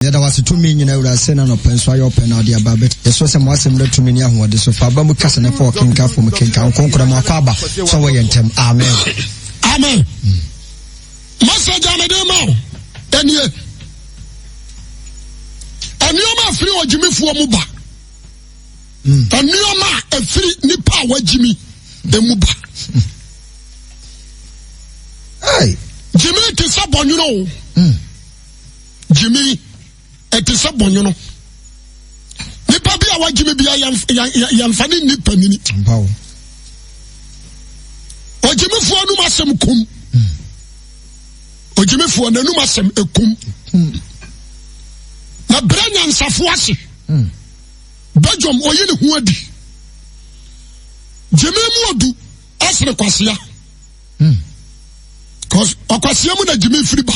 Yɛda wo ase tumi nyina wura sɛ na nɔpɛ nso ayɛ ɔpɛ na ɔde aba bɛt yɛsrɛ sɛ mo asɛm da tumi ne ahoɔde so fa aba mu kasa na fa ɔkenka fam kenka nkonkora mu akɔ aba sɛ wɔ yɛn ntɛm amen. Amen. Message a mede ma wo ɛnie. Nneɛma afiri ɔgyimifoɔ mu ba. Nneɛma a ɛfiri nipa a wagyimi emu ba. Gyimi te sɛ bɔnwono o. Gyimi ɛte sɛ bɔnwono. Nipa bi a wagyimi bi a yɛmfa ne nni panini. Ogyimifoɔ anum asɛm kum. Ogyimifoɔ n'anum asɛm ekum. Na brɛ nyansafoɔ ase. Badwam oyi ne ho adi. Gyimi mu odu ɛsene kwasea. Cause ɔkwasea mu na gyimi firi ba.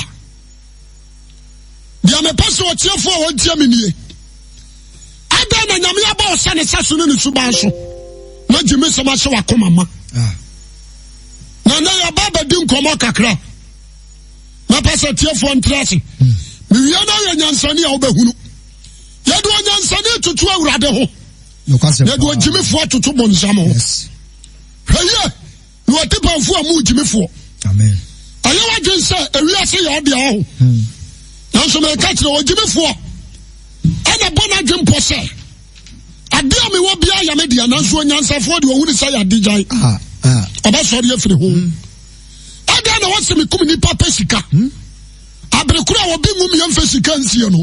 Deɛ mepɛ sɛ ɔtiefoɔ a ɔntie me nie. Adɛn na Nyame abɔ wo sɛ ne sɛ so ne ne suban so na gyimi sɛm ahyɛ w'akoma ma. Ah. Na nɛ yɛba bɛdi nkɔmmɔ kakra. Mɛpɛ sɛ tiefoɔ ntra ase. Hmm. Mewie no ayɛ nyansani a wobɛhunu. Yɛde onyansani toto Awurade ho. Yɛde ogyimifoɔ toto bonsam ho. Hwɛ yie. Na w'atipɛnfoɔ a mu gyimifoɔ. Ɛyɛ w'adwen sɛ ewiase yɛ ɔdeɛ ɔho. Hmm. Nanso meka kyerɛ ogyimifoɔ ɛna bɔ n'adwen pɔ sɛ adeɛ a mewɔ biara yɛ me deɛ nanso onyansafoɔ deɛ ɔhunu sɛ yɛ ade gyae. Ah, ah. Ɔbɛsɔre afiri ho. Hmm. Ɛdɛn na wɔsɛ mekum nnipa pɛ sika. Hmm. Abere koro a obi nwum yɛmfa sika nsie no.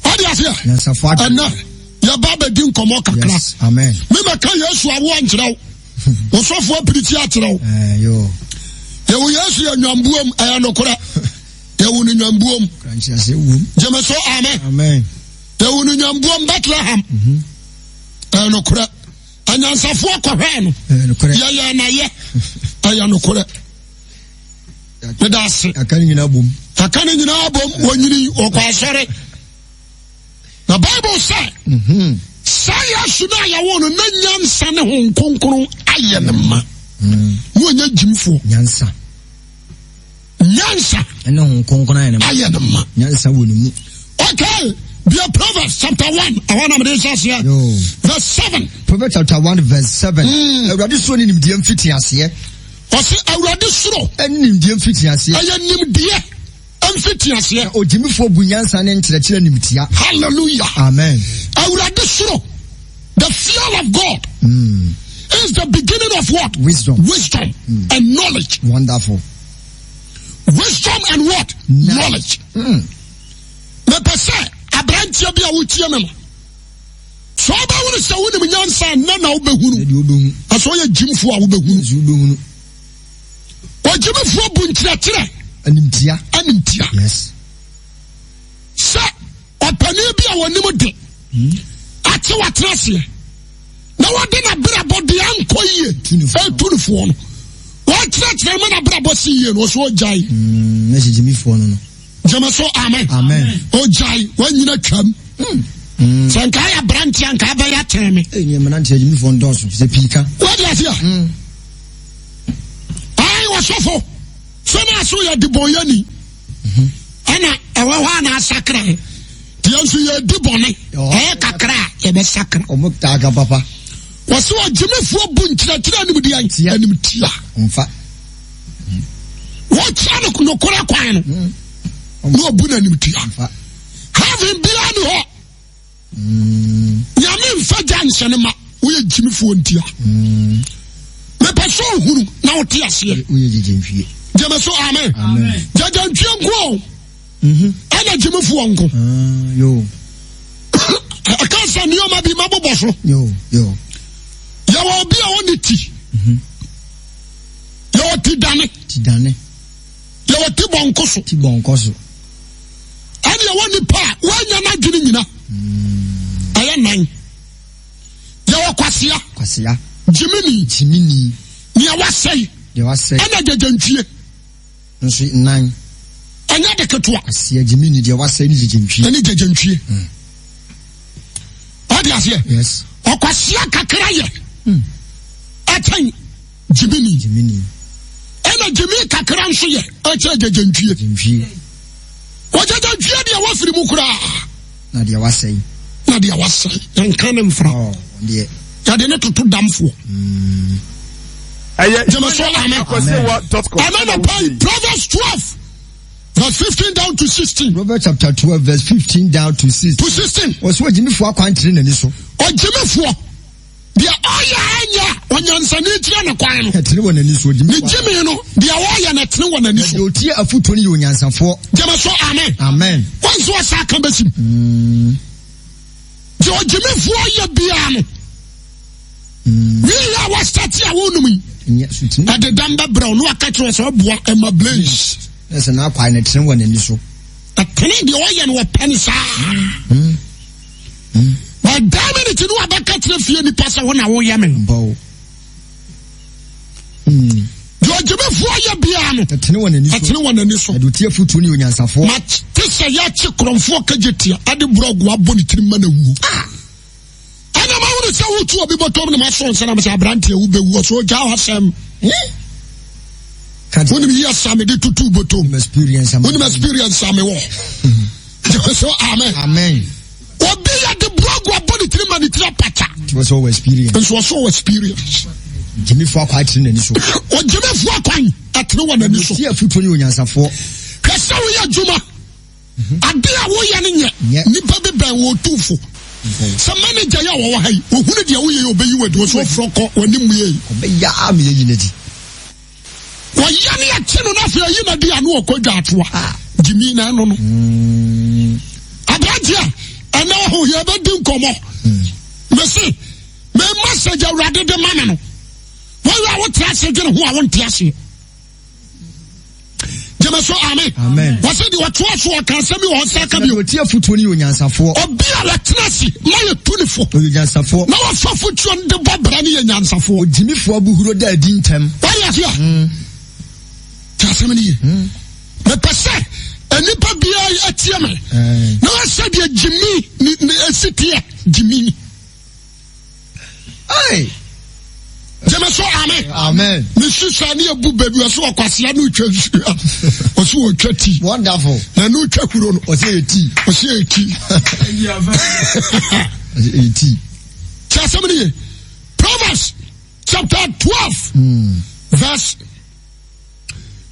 Wade aseɛ? Ɛnɛ yɛba bɛdi nkɔmmɔ kakra. Memɛka Yesu awoɔ nkyerɛ wo. Ɔsɔfoɔ apirikyi akyerɛ wo. Eh, Yɛwo Yesu yɛ nnwambuom, ɛyɛ nokorɛ. Yɛwo no nnwambuom. Gyeme so amen. Yɛwo no nnwambuom Bethlehem. Mhm. Ɛyɛ nokorɛ. Anyansafoɔ kɔhwɛɛ no. Yɛyɛ nayɛ. Ɛyɛ nokorɛ. Meda ase. Aka ne nyinaa bom. Aka ne nyinaa bom. Wɔnyini wɔkɔ asɔre. Na Bible sɛ mhm. saa Yesu no a yɛwoo no na nyansa ne ho nkonkron ayɛ ne ma. Mm. Na ɔnyɛ gyimfoɔ. Nyansa. Nyansa. Ɛne ho nkonkron ayɛ ne ma. Ayɛ ne ma. Nyansa wɔ ne mu. Okay. Bia Proverbs chapter 1. Ɛhɔ na mede nhyɛ aseɛ. Verse 7. Proverbs chapter 1 verse 7. Mm. Awurade suro ne nimdeɛ mfiti aseɛ. Ɔse Awurade suro. Ɛne nimdeɛ mfiti aseɛ. Ɛyɛ nimdeɛ mfiti aseɛ. Na ogyimifoɔ bu nyansa ne nkyerɛkyerɛ nimtia. Hallelujah. Amen. Awurade suro. The fear of God mm. is the beginning of what? Wisdom. Wisdom mm. and knowledge. Wonderful. Wisdom and what? Knowledge. Mm. Mepɛ sɛ aberanteɛ bi a wotie me no sɛ wobɛhunu sɛ wonim nyansa nnɛ na wobɛhunu na sɛ woyɛ gyimfoɔ a wobɛhunu ɔgyimifoɔ bu nkyerɛkyerɛ animtia animtia yes sɛ ɔpanin bi a wɔnim de hmm. ate watena aseɛ na wɔde n'abrabɔ deɛ ankɔ yie ɛtu ne foɔ no wɔkyerɛkyerɛ ma n'abrabɔ si yie no ɔso ɔgyae hmm, no gyeme so amen ɔgyae wanyina twam hmm. hmm. sɛ nka yɛ aberanteɛ nka abɛyɛ atɛn me wode aseɛ hmm. ai wɔsɔfo sɛ no aso yɛ debɔnyɛni ɛna ɛwɔ hɔ a na asakra deɛ nso yɛdi bɔne ɛyɛ kakra a yɛbɛsakra wɔsɛ ɔgyemefoɔ bu nkyerɛkyerɛ animdeɛ animtia wɔkyerɛ no nokorɛ kwan no hmm. na ɔbu no animtia heaven biara ni hɔ hmm. Nyame mfa gya nhyɛ no ma woyɛ gyimifoɔ ntia hmm. Mepɛ sɛ ɔhunu na wote aseɛ gyeme so amen gyagya nko o mhm. Ɛna gyimifoɔ nko ah, ɛka sɛ nneɛma bi mabobɔ so yɛwɔ obi a ɔne ti mhm. Yɛwɔ ti dane. Ti dane. Yɛwɔ ti bɔnko so. Ti bɔnko so. Ɛne ɛwɔ nipa a wɔanya n'adwene nyina. Mm. Ɛyɛ nan. Yɛwɔ kwasea. Kwasea. Gyimini. Gyimini. Nea wasɛe. Nea wasɛe. Ɛna gyegyentwie. Nso nan. Ɛnyɛ de ketewa. Kwasea gyimini deɛ wasɛe ne gyegyentwie. Ɛne gyegyentwie. Mm. Ɔde aseɛ. Yes. Ɔkwasea kakra yɛ. Mm. Ɛkyɛn. Gyimini. Gyimini. Ɛna gyimi kakra nso yɛ ɛkyɛ gyegyentwie. Gyentwie. Ɔgyagya dua deɛ wafiri mu koraa. Na deɛ wasɛe. Na deɛ wasɛe. Yɛnka ne mfra. Oh, deɛ. Yɛde ne toto damfoɔ. Ɛyɛ Gyeme so amen. Amen. Ɛna na pa Proverbs 12 verse 15 down to 16. Proverbs chapter 12 verse 15 down to 16. To 16. Ɔsɛ ɔgyimifoɔ akwan tene n'ani so. Ɔgyimifoɔ. Deɛ ɔyɛ anyɛ a ɔnyansani kyerɛ no kwan no. Ɛtene wɔ n'ani so. Ne gyimi no, deɛ ɔyɛ no ɛtene wɔ n'ani so. Deɛ ɔtie afotuo no yɛ onyansafoɔ. Gyeme so amen. Amen. Wɔn nso ɔsa aka bɛsim. Deɛ ɔgyimifoɔ yɛ biara no. Wii a wɔasate a wɔnum yi. Ɛde dam bɛbrɛ wo na waka kyerɛ sɛ ɔboa ɛma blaze. Ɛsɛ n'akwan no ɛtene wɔ n'ani so. Ɛtene deɛ ɔyɛ no ɔpɛ no saa. But that minute no wabɛka kyerɛ fie nipa sɛ wo na woyɛ me. Deɛ ɔgyimifoɔ yɛ biara no. Ɛtene wɔ n'ani so. Ɛtene wɔ n'ani so. Ɛde otie afutuo ne onyansafoɔ. Ma te sɛ yɛakye korɔmfoɔ kagye tia ɛde borɔgo abɔ ne tirim ma no awuo. Ah! Ɛna ma wone sɛ wotu obi bɔtɔm na masɔ nsa na mesɛ aberanteɛ wobɛwu ɔsɛ ɔgya asɛm. Wonim yi asa mede tutu bɔtɔm. Wonim experience a mewɔ. Gyeme so amen. Amen. Obi yɛ de buagu abɔ ne tiri ma ne tiri apata. Nso ɔwɔ experience. Nso ɔsɔ wɔ experience. Gyimifo akwan atene n'ani so. Ogyimifo akwan atene wɔ n'ani so. Ti afutuo ne onyansafoɔ. Hwɛ sɛ woyɛ adwuma. Mhm. Ade a woyɛ no nyɛ. Nipa bi bɛn wɔ otumfo. Sɛ manager yɛ a wɔwɔ ha yi, ohunu deɛ woyɛ yɛ ɔbɛyi wɔ adi, ɔsɛ ɔfrɔ kɔ w'anim yɛ yi. Ɔbɛyɛ a meyɛ yi n'adi. Wɔyɛ ne akyi no na afei ayi na di ano ɔkɔ dwa atoa. Ah. Gyimi na ɛno no. Mm. Aberanteɛ ɛnɛ ɔho yɛbɛdi nkɔmmɔ. Mm. Mese me message awurade de ma me no. Wɔyɛ a wote ase dwene ho a wonte aseɛ. Gyeme so amen. Wɔsɛ deɛ ɔtoa so ɔka asɛm bi wɔ ɔsa ka bio. Ɔti afotuo no yɛ onyansafoɔ. Obi a wɔtena ase ma yɛ tu ne fo. Ɔyɛ onyansafoɔ. Na wɔfa afotuo no de bɔ bra no yɛ nyansafoɔ. Ogyimifoɔ abuhuro da adi ntɛm. Wɔyɛ aseɛ. Mm. Te asɛm no yie. Mm. Mepɛ sɛ nnipa biara atie me. Eh. Na wɔsɛ deɛ gyimi ne esi teɛ gyimi. Hey. Gyeme so amen. Amen. Me sisa ne ebu baabi ɔsɛ ɔkwasea ne otwa nsuo ɔsɛ ɔtwa ti. Wonderful. Na ne otwa kuro no. Ɔsɛ yɛ ti. Ɔsɛ yɛ ti. Ɔsɛ yɛ ti. Tí a sɛm ni ye Proverbs chapter 12 verse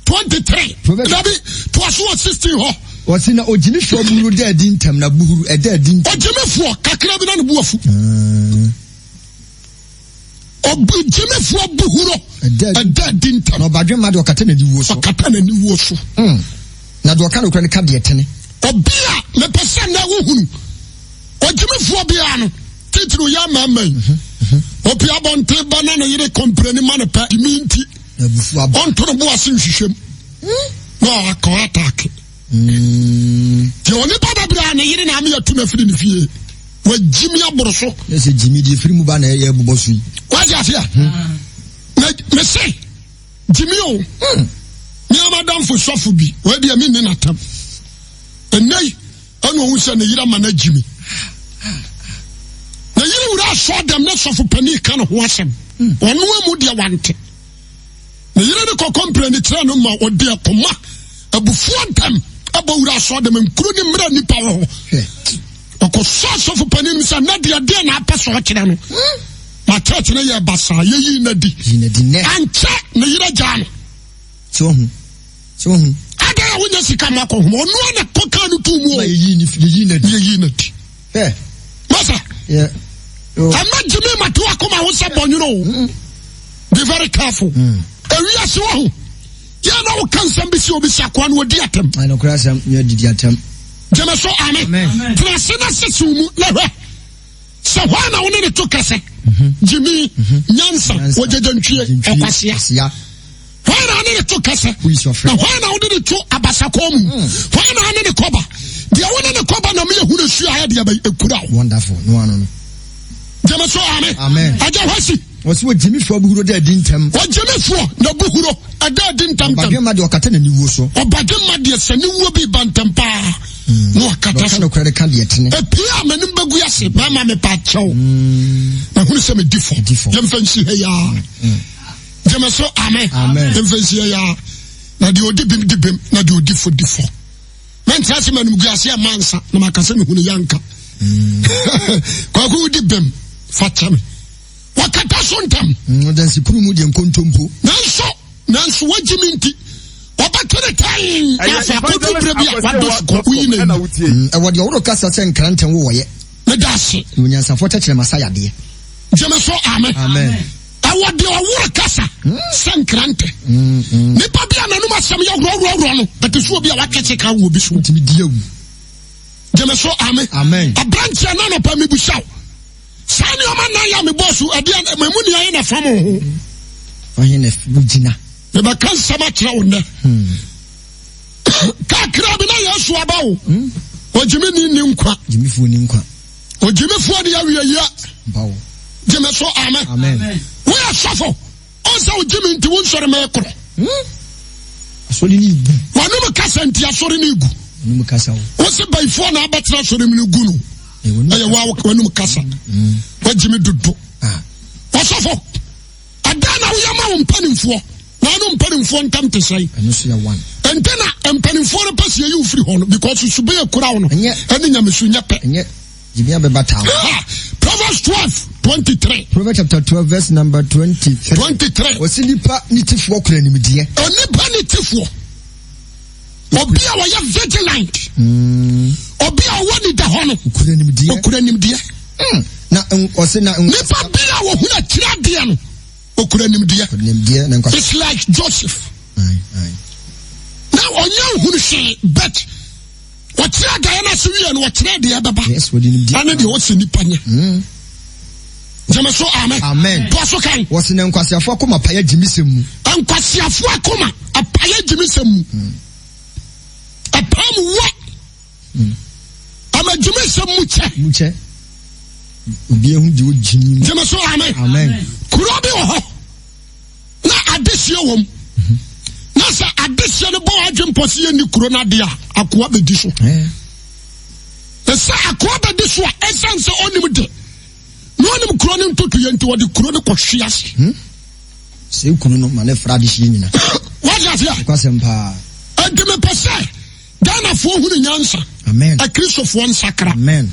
23. Dabi to aso wɔ 16 hɔ. Wɔsi na ogyimifoɔ buhuru da adi ntɛm na buhuru ɛda adi ntɛm. Ogyimifoɔ kakra bi na ne bu afu. Ogyimifoɔ buhuru ɛda adi ntɛm. Na ɔbadwemma deɛ ɔkata n'aniwuo so. Ɔkata n'aniwuo so. Hmm. Na deɛ ɔka nokorɛ no ka deɛ tene. Obi a mepɛ sɛ na wohunu ogyimifoɔ biara no titiriw yɛ mmarima yi. Mhm, mhm. Opi abɔnten ba na ne yere kɔmprɛni ma no pɛ gyimi nti. Ɔnto no bo ase nhwehwɛ mu. Hmm? Na ɔakɔ ataake. Hmm. Deɛ onipa bɛbrɛ a ne yere na ame atu no afiri ne fie. Wagyimi aboro so. Ne sɛ gyimi deɛ firi mu ba na ɛyɛ bobɔ so yi. Wagye aseɛ. Hmm. Na mese gyimi o. Hmm. Me amadamfo sɔfo bi wei deɛ menni n'atam. Ɛnnɛ yi ɛna ɔhu sɛ ne yere ama no agyimi. Ne yere wura asɔ dɛm ne sɔfo panin ka ne ho asɛm. Ɔno amu deɛ wante. Ne yere ne kɔkɔ mprɛni kyerɛ no ma ɔde akoma abufuo ntɛm ɛbɔ wura asɔ dɛm nkuro ne mmerɛ nipa wɔ hɔ. Ɔkɔsɔ asɔfo panin no sɛ na deɛ deɛ na apɛ sɛ ɔkyerɛ no. Ma church no yɛ basaa yɛyi no adi. Ankyɛ ne yere gyaa no. So hu. So hu. Adan a wonya sika ma kɔ homa ɔno a na kɔ kaa no tuu mu o. Yɛyi no adi. Yɛyi no adi. Masa. Ɛmɛ gyimi ma to akoma ho sɛ bɔnwono o. Mm. Be very careful. Mm. Ewiase wɔ ho. Yɛn na woka nsɛm bi si obi si akoa no odi atɛm. Anokora asɛm nyɛ didi atɛm. Gyeme so amen. Tena ase na sisi mu na hwɛ. Sɛ hɔ na wo ne ne to kɛsɛ. Mhm. Gyimi mhm. nyansa wɔgyegyentwie ɔkwasea. Hwan na ne ne to kɛsɛ? Na hwan na wode ne to abasakɔn mu? Hmm. Hwan na ne ne kɔba? Deɛ wo ne ne kɔba na meyɛ hunu su ayɛ deɛ bɛ ekura wo. Wonderful. No ano no. Gyeme so amen. Amen. Agya hɔ si. Wɔsi wɔ gyimifoɔ abuhuro da adi ntɛm. Wɔ gyimifoɔ na buhuro ɛda adi ntɛm ntɛm. Ɔbadwemma deɛ ɔkata n'aniwuo so. Ɔbadwemma deɛ sɛ ne wuo bi ba ntɛm paa. Hmm. Na ɔkata so. Ɔka nokorɛ de ka deɛ tene. Epie a m'anim bɛgu ase bɛrima mepa kyɛw. Hmm. Mahunu sɛ medi fɔ. Yɛmfa nsi ha yaa. Hmm. Gyeme so amen. Yɛmfa nsi ha yaa. Na deɛ ɔdi bem di bem na deɛ ɔdi fɔ di fɔ. Mɛntra se manim gu ase ɛma nsa na maka sɛ mehunu yɛ anka. Kwaku wodi bɛm fa kyɛ me. Wɔkata so ntɛm. Ɔdansikuru mu deɛ nkontompo. Nanso nanso wagye me nti wɔbɛto ne tan na afei akɔdu berɛ bi a wadɔ sukɔ woyi na yi. Ɛwɔ deɛ ɔworo kasa sɛ nkrantɛ wowɔyɛ. Meda ase. Na onyansafoɔ tɛkyerɛma sa yadeɛ. Gyeme so amen. Amen. Ɛwɔ deɛ ɔworo kasa sɛ nkrantɛ. Nipa bi a n'anum asɛm yɛ worɔworɔworɔ no, ɛte sɛ obi a watwe sekan wɔ obi so. Wotumi di awu. Gyeme so amen. Amen. Aberanteɛ na anɔpa mebusa wo. Saa nneɛma nan yɛ a mebɔɔ so ɛdeɛ ɛmu nea yɛ na fam wo ho. Ɔhe na wogyina. Mebɛka nsɛm akyerɛ wo nnɛ. Kakra bi na Yesu aba o. Ogyimi ni ni nkwa. Gyimifoɔ ni nkwa. Ogyimifoɔ de awieyɛ. Gyeme so amen. Amen. Woyɛ sɔfo. Ɔnsɛ ogyimi nti wo nsɔre mɛkorɔ. Asɔre ni gu. Wɔnom kasa nti asɔre ni gu. Wɔnom kasa o. Wose bayifoɔ na abɛtena asɔre mu no gu no. Ɛyɛ wa wɔnom kasa. Wagyimi dodo. Ɔsɔfo. Ɛdɛn na woyɛ ma wo mpanimfoɔ? Na ɛno mpanimfoɔ ntam te sɛn? Ɛnti na mpanimfoɔ no pɛ sɛ yɛyi wo firi hɔ no because suban akura wo no ɛne nyamesu nyɛ pɛ. Proverbs 12 23. Proverbs chapter 12 verse number 23. 23. Wɔsi nipa ne tifoɔ kura nimdeɛ. Onipa ne tifoɔ. Obi a wɔyɛ vigilant. Obi a ɔwɔ ni da hɔ no. Okura nimdeɛ. Okura nimdeɛ. Na ɔsi na. Nipa bi a wɔhunu akyire adeɛ no okura nimdeɛ. Nimdeɛ na nkwa. It's like Joseph. Aye, aye. Na ɔnyɛ nhunu hwee but ɔkyerɛ adaeɛ no ase wie no ɔkyerɛ deɛ ɛbɛba. Yes, wɔde nimdeɛ. Ɛne deɛ ɔsɛ nipa nyɛ. Gyeme so amen. Amen. Toa so kan. Wɔsi na nkwasiafoɔ akoma apaeɛ gyimisɛm mu. Nkwasiafoɔ akoma apaeɛ gyimisɛm mu. Ɛpaa mu wɔ. Ama gyimisɛm mu kyɛ. Mu kyɛ. Obi ehu deɛ ogyimi mu. Gyeme so amen. Amen. Kuro bi wɔ hɔ na adehyeɛ wɔ mu. Na sɛ adehyeɛ no bɔ adwe mpɔ sɛ yɛnni kuro no adeɛ a akoa bɛdi so. Sɛ akoa bɛdi so a ɛsiane sɛ ɔnim de na ɔnim kuro no ntotoyɛ nti wɔde kuro no kɔhwe ase. Hmm? Sɛ kuro no ma ne fra adehyeɛ nyina. Wate aseɛ? Nokwasɛm paa. Enti mepɛ sɛ Ghanafoɔ hunu nyansa. Amen. Akristofoɔ nsakra. Amen.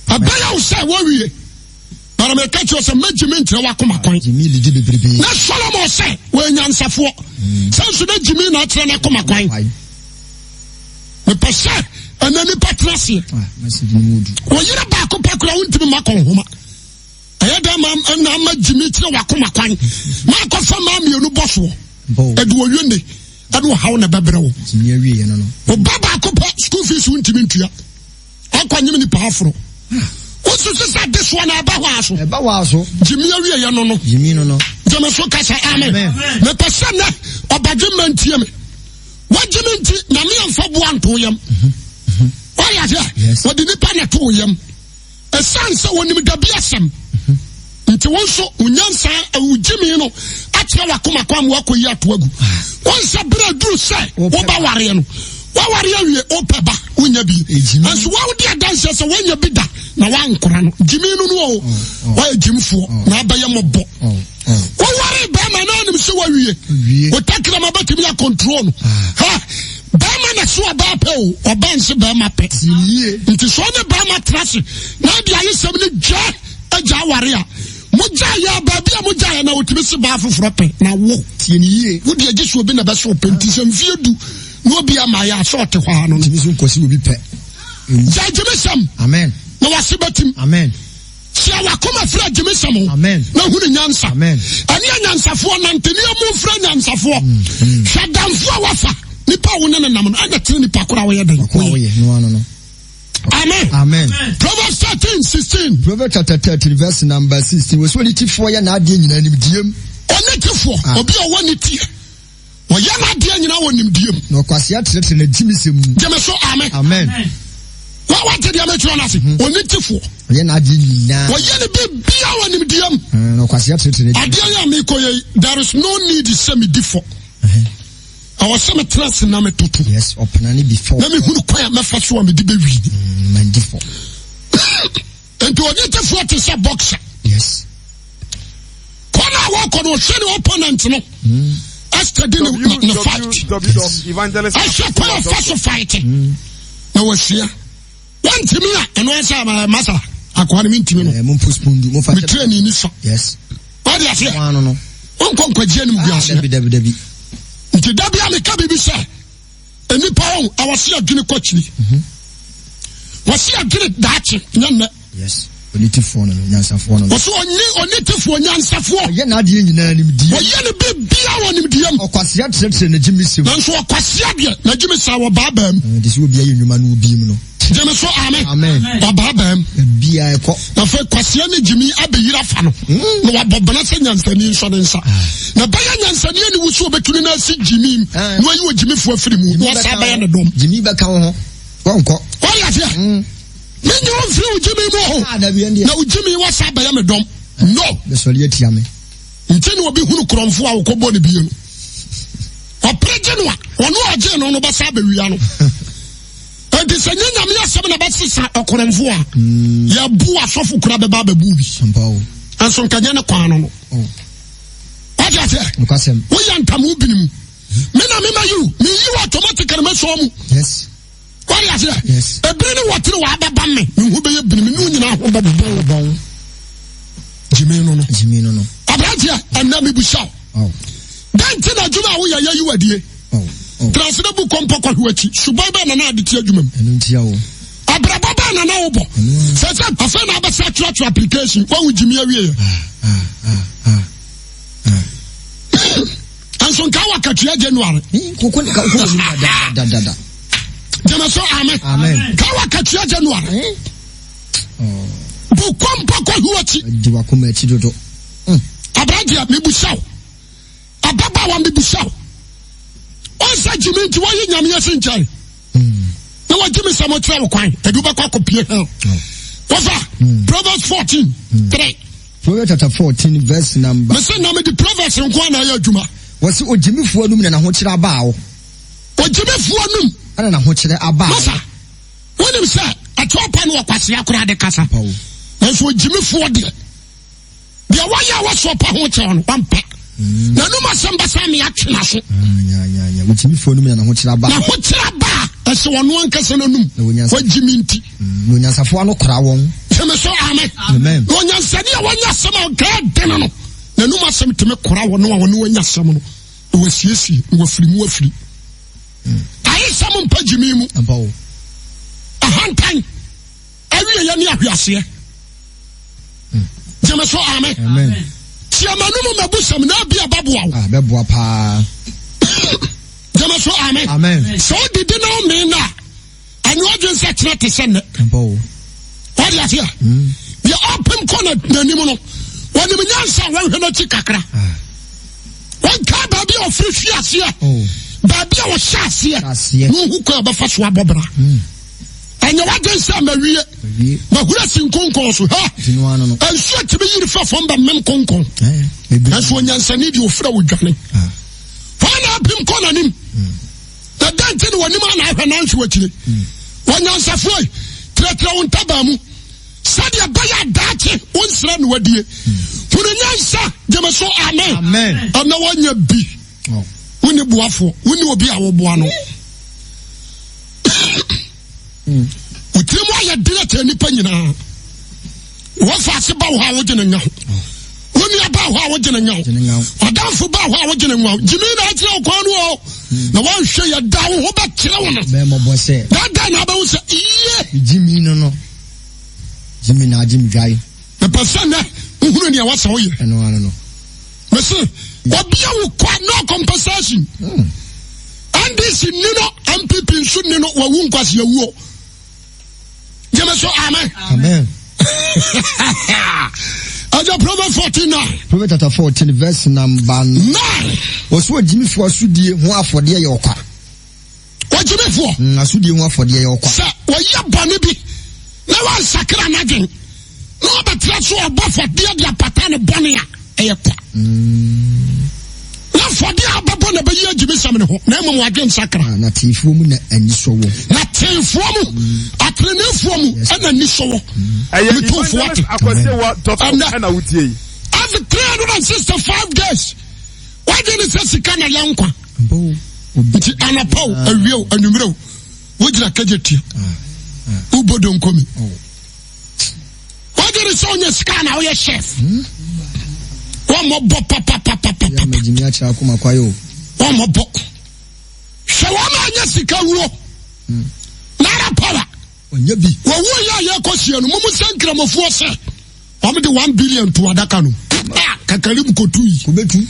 Ɛbɛyɛ wo sɛ wɔwie. Bara meka kyerɛ sɛ mɛgye me nkyerɛ w'akoma kwan. Gyimi lidi bebrebe. Na Solomon sɛ wɔyɛ nyansafoɔ. Sɛ nso na gyimi na akyerɛ n'akoma kwan. Mepɛ sɛ ɛnɛ nipa tena aseɛ. Ah, message no mu du. Wɔyere baako pɛ koraa wontumi ma kɔnhoma. Ɛyɛ dɛ ma ɛna ama gyimi kyerɛ w'akoma kwan. Ma akɔfa maa mmienu bɔ soɔ. Ɛde wɔwie ne ɛne ɔhaw na ɛbɛbrɛ wo. Gyimi awie yɛ no no. Ɔba baako pɛ school fees wontumi ntua. Ɔkɔ nyem nipa aforo. Wosusu sɛ adesoa na ɛba hɔ aso. Ɛba hɔ aso. Gyimi awie yɛ no no. Gyimi no no. Gyimi so kasa amen. Mepɛ sɛ nɛ ɔbadwe mma ntie me. Wagye me nti nyame amfa boa nto yam. Wayɛ aseɛ. Wɔde nipa na to yam. Ɛsiane sɛ wɔnim dabi asɛm nti wo nso wo nyansa wo gyimi no akyerɛ w'akoma kwan ma woakɔyi ato agu. Wo nsɛ berɛ aduru sɛ woba wareɛ no woaware awie wopɛ ba wonya bi nso wode adanseɛ sɛ woanya bi da na woankora no gyimi no no o woayɛ gyimfoɔ na abɛyɛ mmɔbɔ. Woware bɛrima na anim sɛ wawie wo tɛkrɛma bɛtumi akɔntrol no ha bɛrima na so ɔbaa pɛ o ɔbaa nse bɛrima pɛ nti sɛ ɔne bɛrima tena ase na ade ayesɛm no gya agya aware a mogya yɛ baabi a mogya yɛ na wɔtumi se baa foforɔ pɛ na wo wode agye so obi na bɛso pɛ nti sɛ mfie du na obi ama yɛ asɛ ɔte hɔ ano no gya gyeme sɛm na wase bɛtim Amen. Hyia w'akoma firi agyimisɛm ho na hunu nyansa. Ɛne anyansafoɔ nante ne emu mfiri anyansafoɔ. Hwɛ adamfo a wafa nipa a wo ne ne nam no ɛna tene nipa koro a wɔyɛ dɛn. Amen. Amen. Proverbs 13, 16. Proverbs chapter 13, verse number 16. Wɔsɛ onitefoɔ yɛ n'adeɛ nyinaa nimdeɛ mu. Onitefoɔ, ah. obi a ɔwɔ ne teɛ. Ɔyɛ n'adeɛ nyinaa wɔ nimdeɛ mu. Na ɔkwasea kyerɛkyerɛ n'agyimisɛm mu. Gyeme so amen. Amen. Wa wate deɛ mekyerɛ no ase. Mhm. Onitefoɔ. Ɔyɛ n'adeɛ nyinaa. Ɔyɛ ne biribiara wɔ nimdeɛ mu. Mm, na ɔkwasea kyerɛkyerɛ n'agyimisɛm. Adeɛ yɛ a mekɔ yɛ yi, there is no need sɛ medi fɔ. Ɛwɔ sɛ metena ase na metoto. Yes, ɔpena ne bi fɔ. Na mehunu kwan a mɛfa so a mede bɛwi. Mm, mandi fɔ. Nti onitefoɔ te sɛ boxer. Yes. Kɔ no a wɔkɔ no ɔhwɛ ne opponent no. Mm. Ɛstadi ne ne fight. Ɛhwɛ kwan a ɔfa so fight. Na wasua. Wantumi a ɛno ɛsɛ ama masa akoa no mentumi no. Me training ni sa. Wade aseɛ. Wonkɔ nkwagye anim gu aseɛ. Nti da bia meka biribi sɛ nnipa wɔn a wɔsi adwene kɔ akyiri. Wɔsi adwene daakye nyɛ nnɛ. Yes. Onitefoɔ no, nyansafoɔ no. Wɔsi ɔnye onitefoɔ nyansafoɔ. Ɔyɛ n'adeɛ nyinaa nimdeɛ. Ɔyɛ ne biribiara wɔ nimdeɛ mu. Ɔkwasea kyerɛkyerɛ n'agyimisɛm. Nanso ɔkwasea deɛ n'agyimisɛm wɔ baabaa mu. Ɛte sɛ obi ayɛ nnwuma no obi mu no. Gyeme so amen. Amen. Ɔbaabaa mu. Ebiara ɛkɔ. Afei kwasea ne gyimi abɛyiri afa no. Na wabɔ bena sɛ nyansani nsɔ ne nsa. Ah. Na bɛyɛ nyansani ani wusu obɛtumi na asi gyimi mu. Ah. Na wayi ogyimifoɔ afiri mu. Na wasa bɛyɛ ne dɔm. Gyimi bɛka wo ho. Wɔnkɔ. Wɔde aseɛ. Hmm. Menye wo mfiri wo gyimi mu o. Ah, na wo gyimi wasa bɛyɛ me dɔm. No. Bɛsɔre atia me. Nti na obi hunu korɔmfo a wɔkɔbɔ ne bie no. Ɔpere gye no a, ɔno a ɔgye no no bɛsa abɛwia no. Enti sɛ nyɛ Nyame asɛm na bɛsesa ɔkorɔmfo a, mm. yɛbu asɔfo kura bɛba abɛbu bi. Nso nka nyɛ ne kwan no no. Oh. Wate aseɛ? Woyɛ ntam wo bini mu. Me na mema yiw, meyi wɔ automatically mɛsɔɔ mu. Wate aseɛ? Ebiri ne wɔtene wɔ abɛba me, me ho bɛyɛ bini, me ne wo nyinaa ho bɛbɔn. Gyimi no no. Gyimi no no. Aberanteɛ, ɛnna mebusa wo. Oh. Dɛn nti na adwuma a woyɛ yɛyi wadie? Oh. Oh. Tra ase na bu kɔmpɔ kɔhwe w'akyi. Suban bɛn na na ade te adwuma mu? Ɛno ntia o. Abrabɔ bɛn na na wobɔ? Sɛ sɛ afei na abɛsɛ atwerɛtwerɛ application wahu gyimi awie yɛ. Ah, ah, ah, ah. Nso nka wɔ akatua January. Koko ne koko wɔ mu da da da. Gyeme so amen. Amen. Nka wɔ akatua January. Eh? Oh. Bu kɔmpɔ kɔhwe w'akyi. Di wakoma akyi dodo. Hmm. Aberanteɛ mebusa wo. Ababaawa mebusa wo. Ɔnsɛ gyimi nti wɔyi nyame asi nkyɛn. Hmm. Na wɔgye me sɛ mokyerɛ wo kwan. Ɛde wobɛkɔ akɔpie hell. Wɔfa hmm. Proverbs 14 3. Proverbs chapter 14 verse number. Mese na mede Proverbs nko a na ɛyɛ adwuma. Wɔsi ogyimifoɔ anum na n'ahokyerɛ abaa wo. Ogyimifoɔ anum. Ɛna n'ahokyerɛ abaa wo. Masa wonim sɛ ɛtoɔ pa no ɔkwasea koraa de kasa. Nanso ogyimifoɔ deɛ. Deɛ wayɛ a wasoɔ pa ho kyɛw no, wampa. Mm. N'anum asɛm bɛsa me atwe n'aso. Ah, Wogyimifoɔ no mu na n'ahokyerɛ aba. N'ahokyerɛ aba a ɛhyɛ ɔno ankasa n'anum. Wagyi me nti. Mm, na onyansafoɔ ano kora wɔn. Tẹmɛ so amen. Amen. Na onyansani a wanya asɛm a ɔkaa dene no, n'anum asɛm tumi kora wɔn a wɔne wanya asɛm no, na wasiesie, na wafiri mu afiri. Mm. Ayesɛm mpa gyimi mu. Ahantan. Awieɛ ne ahweaseɛ. Gyeme so amen. Tia m'anom mabusɛm na abi ɛbɛboa wo. Ah, bɛboa paa. Gyeme so amen. Sɛ wodidi na womee no a, ɛnyɛ ɔdwen sɛ kyerɛ te sɛ nnɛ. Wode aseɛ? Hmm. Deɛ ɔpem kɔ n'anim no, wɔnim nyansa a wɔnhwɛ n'akyi kakra. Ah. Wɔnka baabi a ɔfiri hwi aseɛ, oh. baabi a ɔhyɛ aseɛ, na ɔhu kwan a ɔbɛfa so abɔ bra. Hmm. Ɛnyɛ w'adwene sɛ mawie. Mahuru asi nkonkɔn so. Ha! Nsuo tumi yiri fa fam bɛmem konkɔn. Nanso onyansani deɛ ofura odwane. Ah. Hwan na apem kɔ n'anim? Hmm. Na dɛn nti na w'anim a na ahwɛ nanhwe w'akyire? Hmm. Onyansafoɔ yi, trɛtrɛ wo ntabaa mu sɛdeɛ ɛbɛyɛ adaakye wonsrɛ na wadie. Hmm. Hunu nyansa gyeme so amen. Ɛnna wanya bi. Oh. Wonni boafoɔ, wonni obi a woboa no. Wo tiri mu ayɛ den akyerɛ nnipa nyinaa. Wɔfa ase ba wo hɔ a wogye ne nya ho. Wo nua ba hɔ a wogye ne nya ho. Ɔdamfo ba hɔ a wogye ne nya ho. Gyimi na akyerɛ wo kwan no o. Na wɔnhwɛ yɛ da wo ho bɛkyerɛ wo no. Dada na abɛwo sɛ iye. Gyimi no no. Gyimi na agye me dwae. Mepɛ sɛ nɛ wohunu nea wɔsɛ woyɛ. Ɛno ano no. Mese obi a wokɔ no compensation. Hmm. NDC ni no NPP nso ni no wawu nkwasi awuo. Gyeme so amen. Amen. Ɛgya Proverbs 14 9. Proverbs chapter 14 verse number 9. Wɔso ogyimifoɔ asodie ho afɔdeɛ yɛ ɔkwa. Ogyimifoɔ. Mm, asodie ho afɔdeɛ yɛ ɔkwa. Sɛ wɔyɛ bɔne bi na wɔnsakra n'adwen na wɔbɛtra so ɔbɔ afɔdeɛ de apata ne bɔne a ɛyɛ kwa. Mm. Na afɔdeɛ a ɔbɛbɔ na ɛbɛyi agyimisɛm ne ho na mmom wadwen nsakra. Ah, na teefoɔ mu na anisɔ wɔ. Na teefoɔ mu, ateneneefoɔ mu ɛna anisɔ wɔ. Ɛyɛ Metomfoɔ ate. Evangelist Akwasi Awuah dot com Ɛnɛ. ɛna wotie yi. Every 365 days. Wadwe ne sɛ sika na yɛ nkwa. Nti anɔpa o, awia o, anwummerɛ o, wogyina kagye tia. Wobɔ donkomi. Wadwe ne sɛ ɔnyɛ sika na woyɛ chef. Wɔmmɔbɔ papapapapa. Wɔmmɔbɔ. Hwɛ wɔn a anya sika wuo. Nara power. Wɔwuo yɛ a yɛkɔsie no, mumu sɛ nkramofoɔ sɛ. Wɔn de 1 billion to adaka no. Ah, kakalim kotu yi. Kobetu.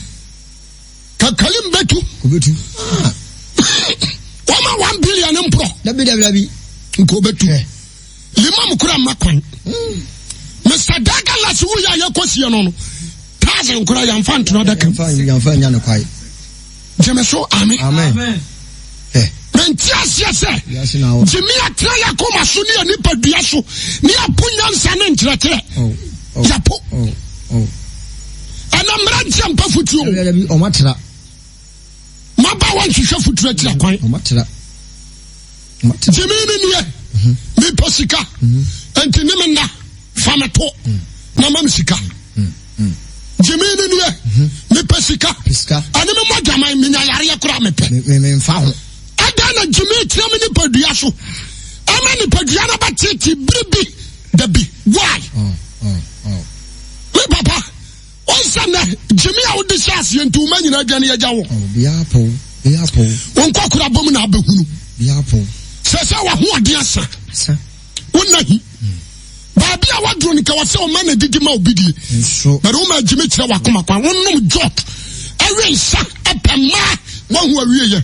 Kakalim betu. Kobetu. Wɔn ma 1 billion mporɔ. Dabi dabi dabi. Nka obetu. Limam kura mma kwan. Mr. Douglas wu yɛ a yɛkɔ sie no no. Thousand kura yɛnfa ntoma adaka mu. Yɛnfa nya no kwae. Gyeme so amen. Amen. Mente aseɛ sɛ gyimi atena yɛ akoma so ne yɛ nipadua so ne yɛpo nyansa ne nkyerɛkyerɛ oh, oh, yɛpo oh, ɛna mmeranteɛ mpa fotuo maba wɔnhwehwɛ fotuo akyira kwan gyimi ne neɛ mhm. mepɛ sika mhm. nti ne me nna fa me to mm. na ma me sika mm. gyimi ne neɛ mepɛ sika ɛne me mmɔ dwaman menya yareɛ koraa mepɛ ɛdɛn na gyimi kyerɛ me nipadua so ɛma nipadua no bɛtete biribi dabi why oh, oh, oh. Me papa ɔnsɛ nɛ gyimi a wode hyɛ aseɛ nti woma nyina adwane agya wɔ wo nkɔkora bɔ mu na abɛhunu sɛ sɛ wahoɔden asa wonna hi baabi a waduro no kɛwɔ sɛ ɔma na didi ma obi die bɛde woma agyimi kyerɛ wakoma kwan wonom jot ɛwe nsa ɛpɛ mmaa wahu awieyɛ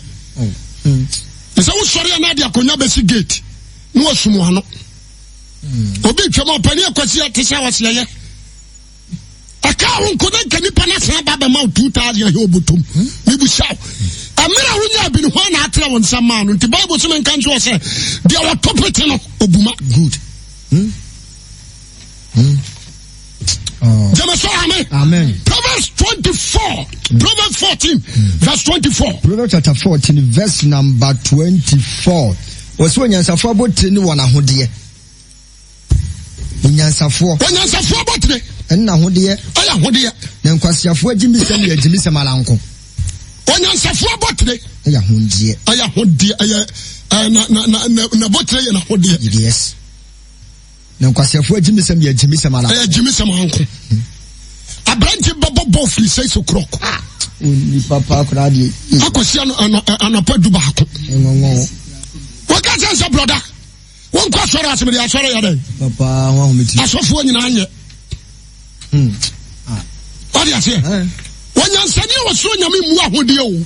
sɛ wosɔre a na ade akonnwa bɛsi gate na wasum ano obi twam ɔpani akwasi ɛte sɛ ɔseɛyɛ ɛka wo nko na nka nipa no asan ba bɛma wo 2000 ahɛ ɔbɔtom mebusa wo ɛmerɛ a wonya bi no hɔ na atrɛ wo nsɛm maa no nti Bible so menka nkyerɛ sɛ deɛ wɔto pete no ɔbuma good hmm? Hmm. Oh. Gyeme so amen. Amen. Proverbs 24, Proverbs 14, verse 24. Proverbs chapter 14, verse number 24. Wɔsɛ onyansafoɔ abotire ne wɔn ahodeɛ. Onyansafoɔ. Onyansafoɔ abotire. Ɛne n'ahodeɛ. Ɛyɛ ahodeɛ. Na nkwaseafoɔ agyimisɛm yɛ agyimisɛm ara nko. Onyansafoɔ abotire. Ɛyɛ ahodeɛ. Ɛyɛ ahodeɛ ɛyɛ ɛɛ na na na na n'abotire yɛ n'ahodeɛ. Yes. Na nkwaseafoɔ agyimisɛm yɛ agyimisɛm ara. Ɛyɛ agyimisɛm ara nko. Aberante bɛbɔ bɔɔl firi 6 o'clock. Ah, onipa pa koraa deɛ. Akɔsi anɔpa 11. Ɛnwanwa. Wɔka kyɛn sɛ brɔda. Wonkɔ asɔre ase mede asɔre yɛ dɛn? Asɔfoɔ nyinaa nyɛ. Wade aseɛ? Wɔnyansani a wɔsoro nyame mmu ahodeɛ o.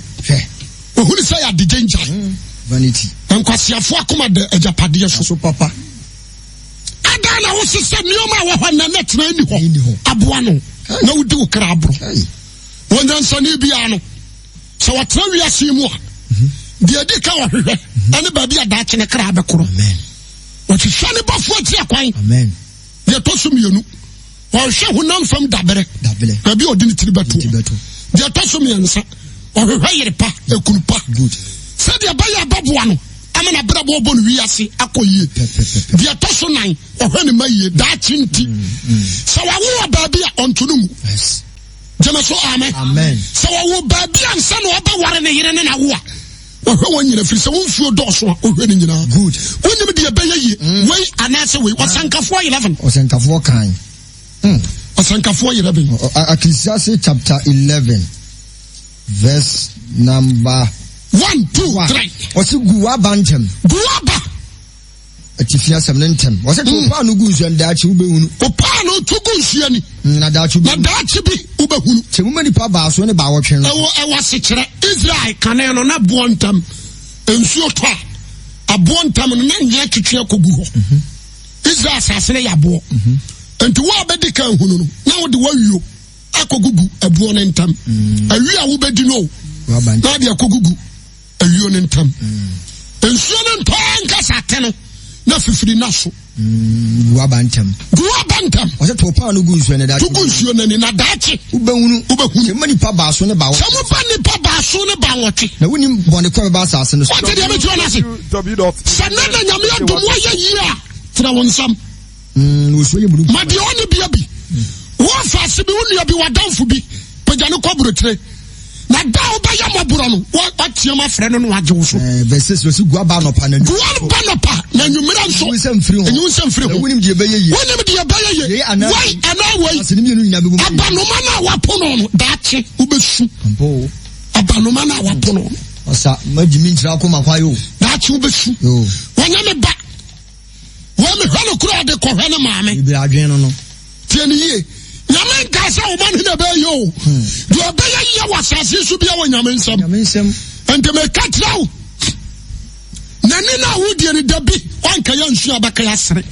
Ohunu sɛ yɛ adegye ngya. Vanity. Nkwaseafoɔ akoma da agyapadeɛ so. So papa. Adan na wosesɛ nneɛma a wɔ hɔ nnɛ na tena nni hɔ. Aboa no na wodi wo kra aborɔ. Wɔnyansani biara no sɛ wɔtena wiase yi mu a deɛ ɛdi ka wɔhwehwɛ ɛne baabi a daakye ne kra bɛkorɔ. Wɔhwehwɛ ne bɔfoɔ akyi akwan. Deɛ ɛtɔ so mmienu wɔhwehwɛ honam fam daberɛ baabi a ɔde ne tiri bɛto. Deɛ ɛtɔ so mmiɛnsa wɔhwehwɛ yere pa ekunu pa sɛdeɛ ɛbɛyɛ ɛbɛboa no ama n'abrabɔ ɔbɔ no wiase akɔ yie. Deɛ ɛtɔ so nan ɔhwɛ ne ma yie daakye nti sɛ wawo wɔ baabi a ɔnto no mu. Gyeme so amen. Sɛ wɔwo baabi a nsa na ɔbɛware ne yere ne n'awo a wɔhwɛ wɔn nyina firi sɛ wo mfuo dɔɔso a wohwɛ ne nyinaa. Good. Wonim deɛ ɛbɛyɛ yie mm. wei anaasɛ wei. Ɔsɛnkafoɔ 11. Ɔsɛnkafoɔ kan. Mm. Ɔsɛnkafoɔ 11. Ecclesiastes chapter 11 verse number 1 2 3. Ɔsi gu w'aba ntɛm. Gu w'aba. Atifi asɛm no ntɛm. Wɔsɛ to mm. paano gu nsuo no daakye wobɛhunu. O paano to gu nsuo ni. Mm, na daakye wobɛhunu. Na daakye bi wobɛhunu. Sɛ moma nipa baaso ne baawɔtwe no. Ɛwɔ ɛwɔ asekyerɛ Israel kane no na boɔ ntam nsuo tɔ a aboɔ ntam no na nyɛ twetwe akɔgu hɔ. Mhm. Israel asase no yɛ aboɔ. Mhm. Nti wo a bɛdi kan hunu no na wode wawio akɔgugu ɛboɔ no ntam. Mm. Awi a wobɛdi no na wode akɔgugu ayuo no ntam. Nsuo no ntɔ ankasa ate no na fifiri na so. Mm, gu aba ntɛm. Gu aba ntɛm. Ɔsɛ to paano gu nsuo no daakye. To gu nsuo no ani na daakye. Wobɛhunu. Wobɛhunu. Sɛ mma nipa baaso ne baawɔtwe. Sɛ moba nipa baaso ne baawɔtwe. Na wonim bɔne kɔ bɛba asase no so. Wate deɛ mekyerɛ no ase. Sɛ nɛ na Nyame adom woayɛ yie a, tena wo nsam. Mm, wɔsuo yɛ mununkum. Ma deɛ ɔne bia bi. Wo afaase bi, wo nua bi, w'adamfo bi, pagya no kɔ aburokyire. Na da a wobɛyɛ mmɔborɔ no, woateam afrɛ no na wagye wo so. Eh, verse 6 wɔsi gu aba anɔpa na Gu aba anɔpa na anwummerɛ nso. Enyi wo nsa mfiri ho. Enyi wo nsa mfiri ho. Na wonim deɛ ɛbɛyɛ yie. Wonim deɛ ɛbɛyɛ yie. Yei anaa Wei anaa wei. Ase ne mmienu nyinaa bɛgu mu. Abanoma no a wapo no no, daakye wobɛsu. Ampa o. Abanoma no a wapo no no. Ɔsa, magye me nkyerɛ akoma kwae o. Daakye wobɛsu. Yo. Wɔnyɛ me ba. Wei mehwɛ no kora ɔde kɔhwɛ ne maame. Bibiri adwene no no. Tie ne yie. Nyame nka sɛ wo ma no na ɛbɛyɛ yie o. Deɛ ɔbɛyɛ yie wɔ asase so bia wɔ Nyame nsam. Nyame nsam. Nti meka kyerɛ wo. N'ani no a wodie no da bi wanka yɛ nsu a bɛka yɛ asere.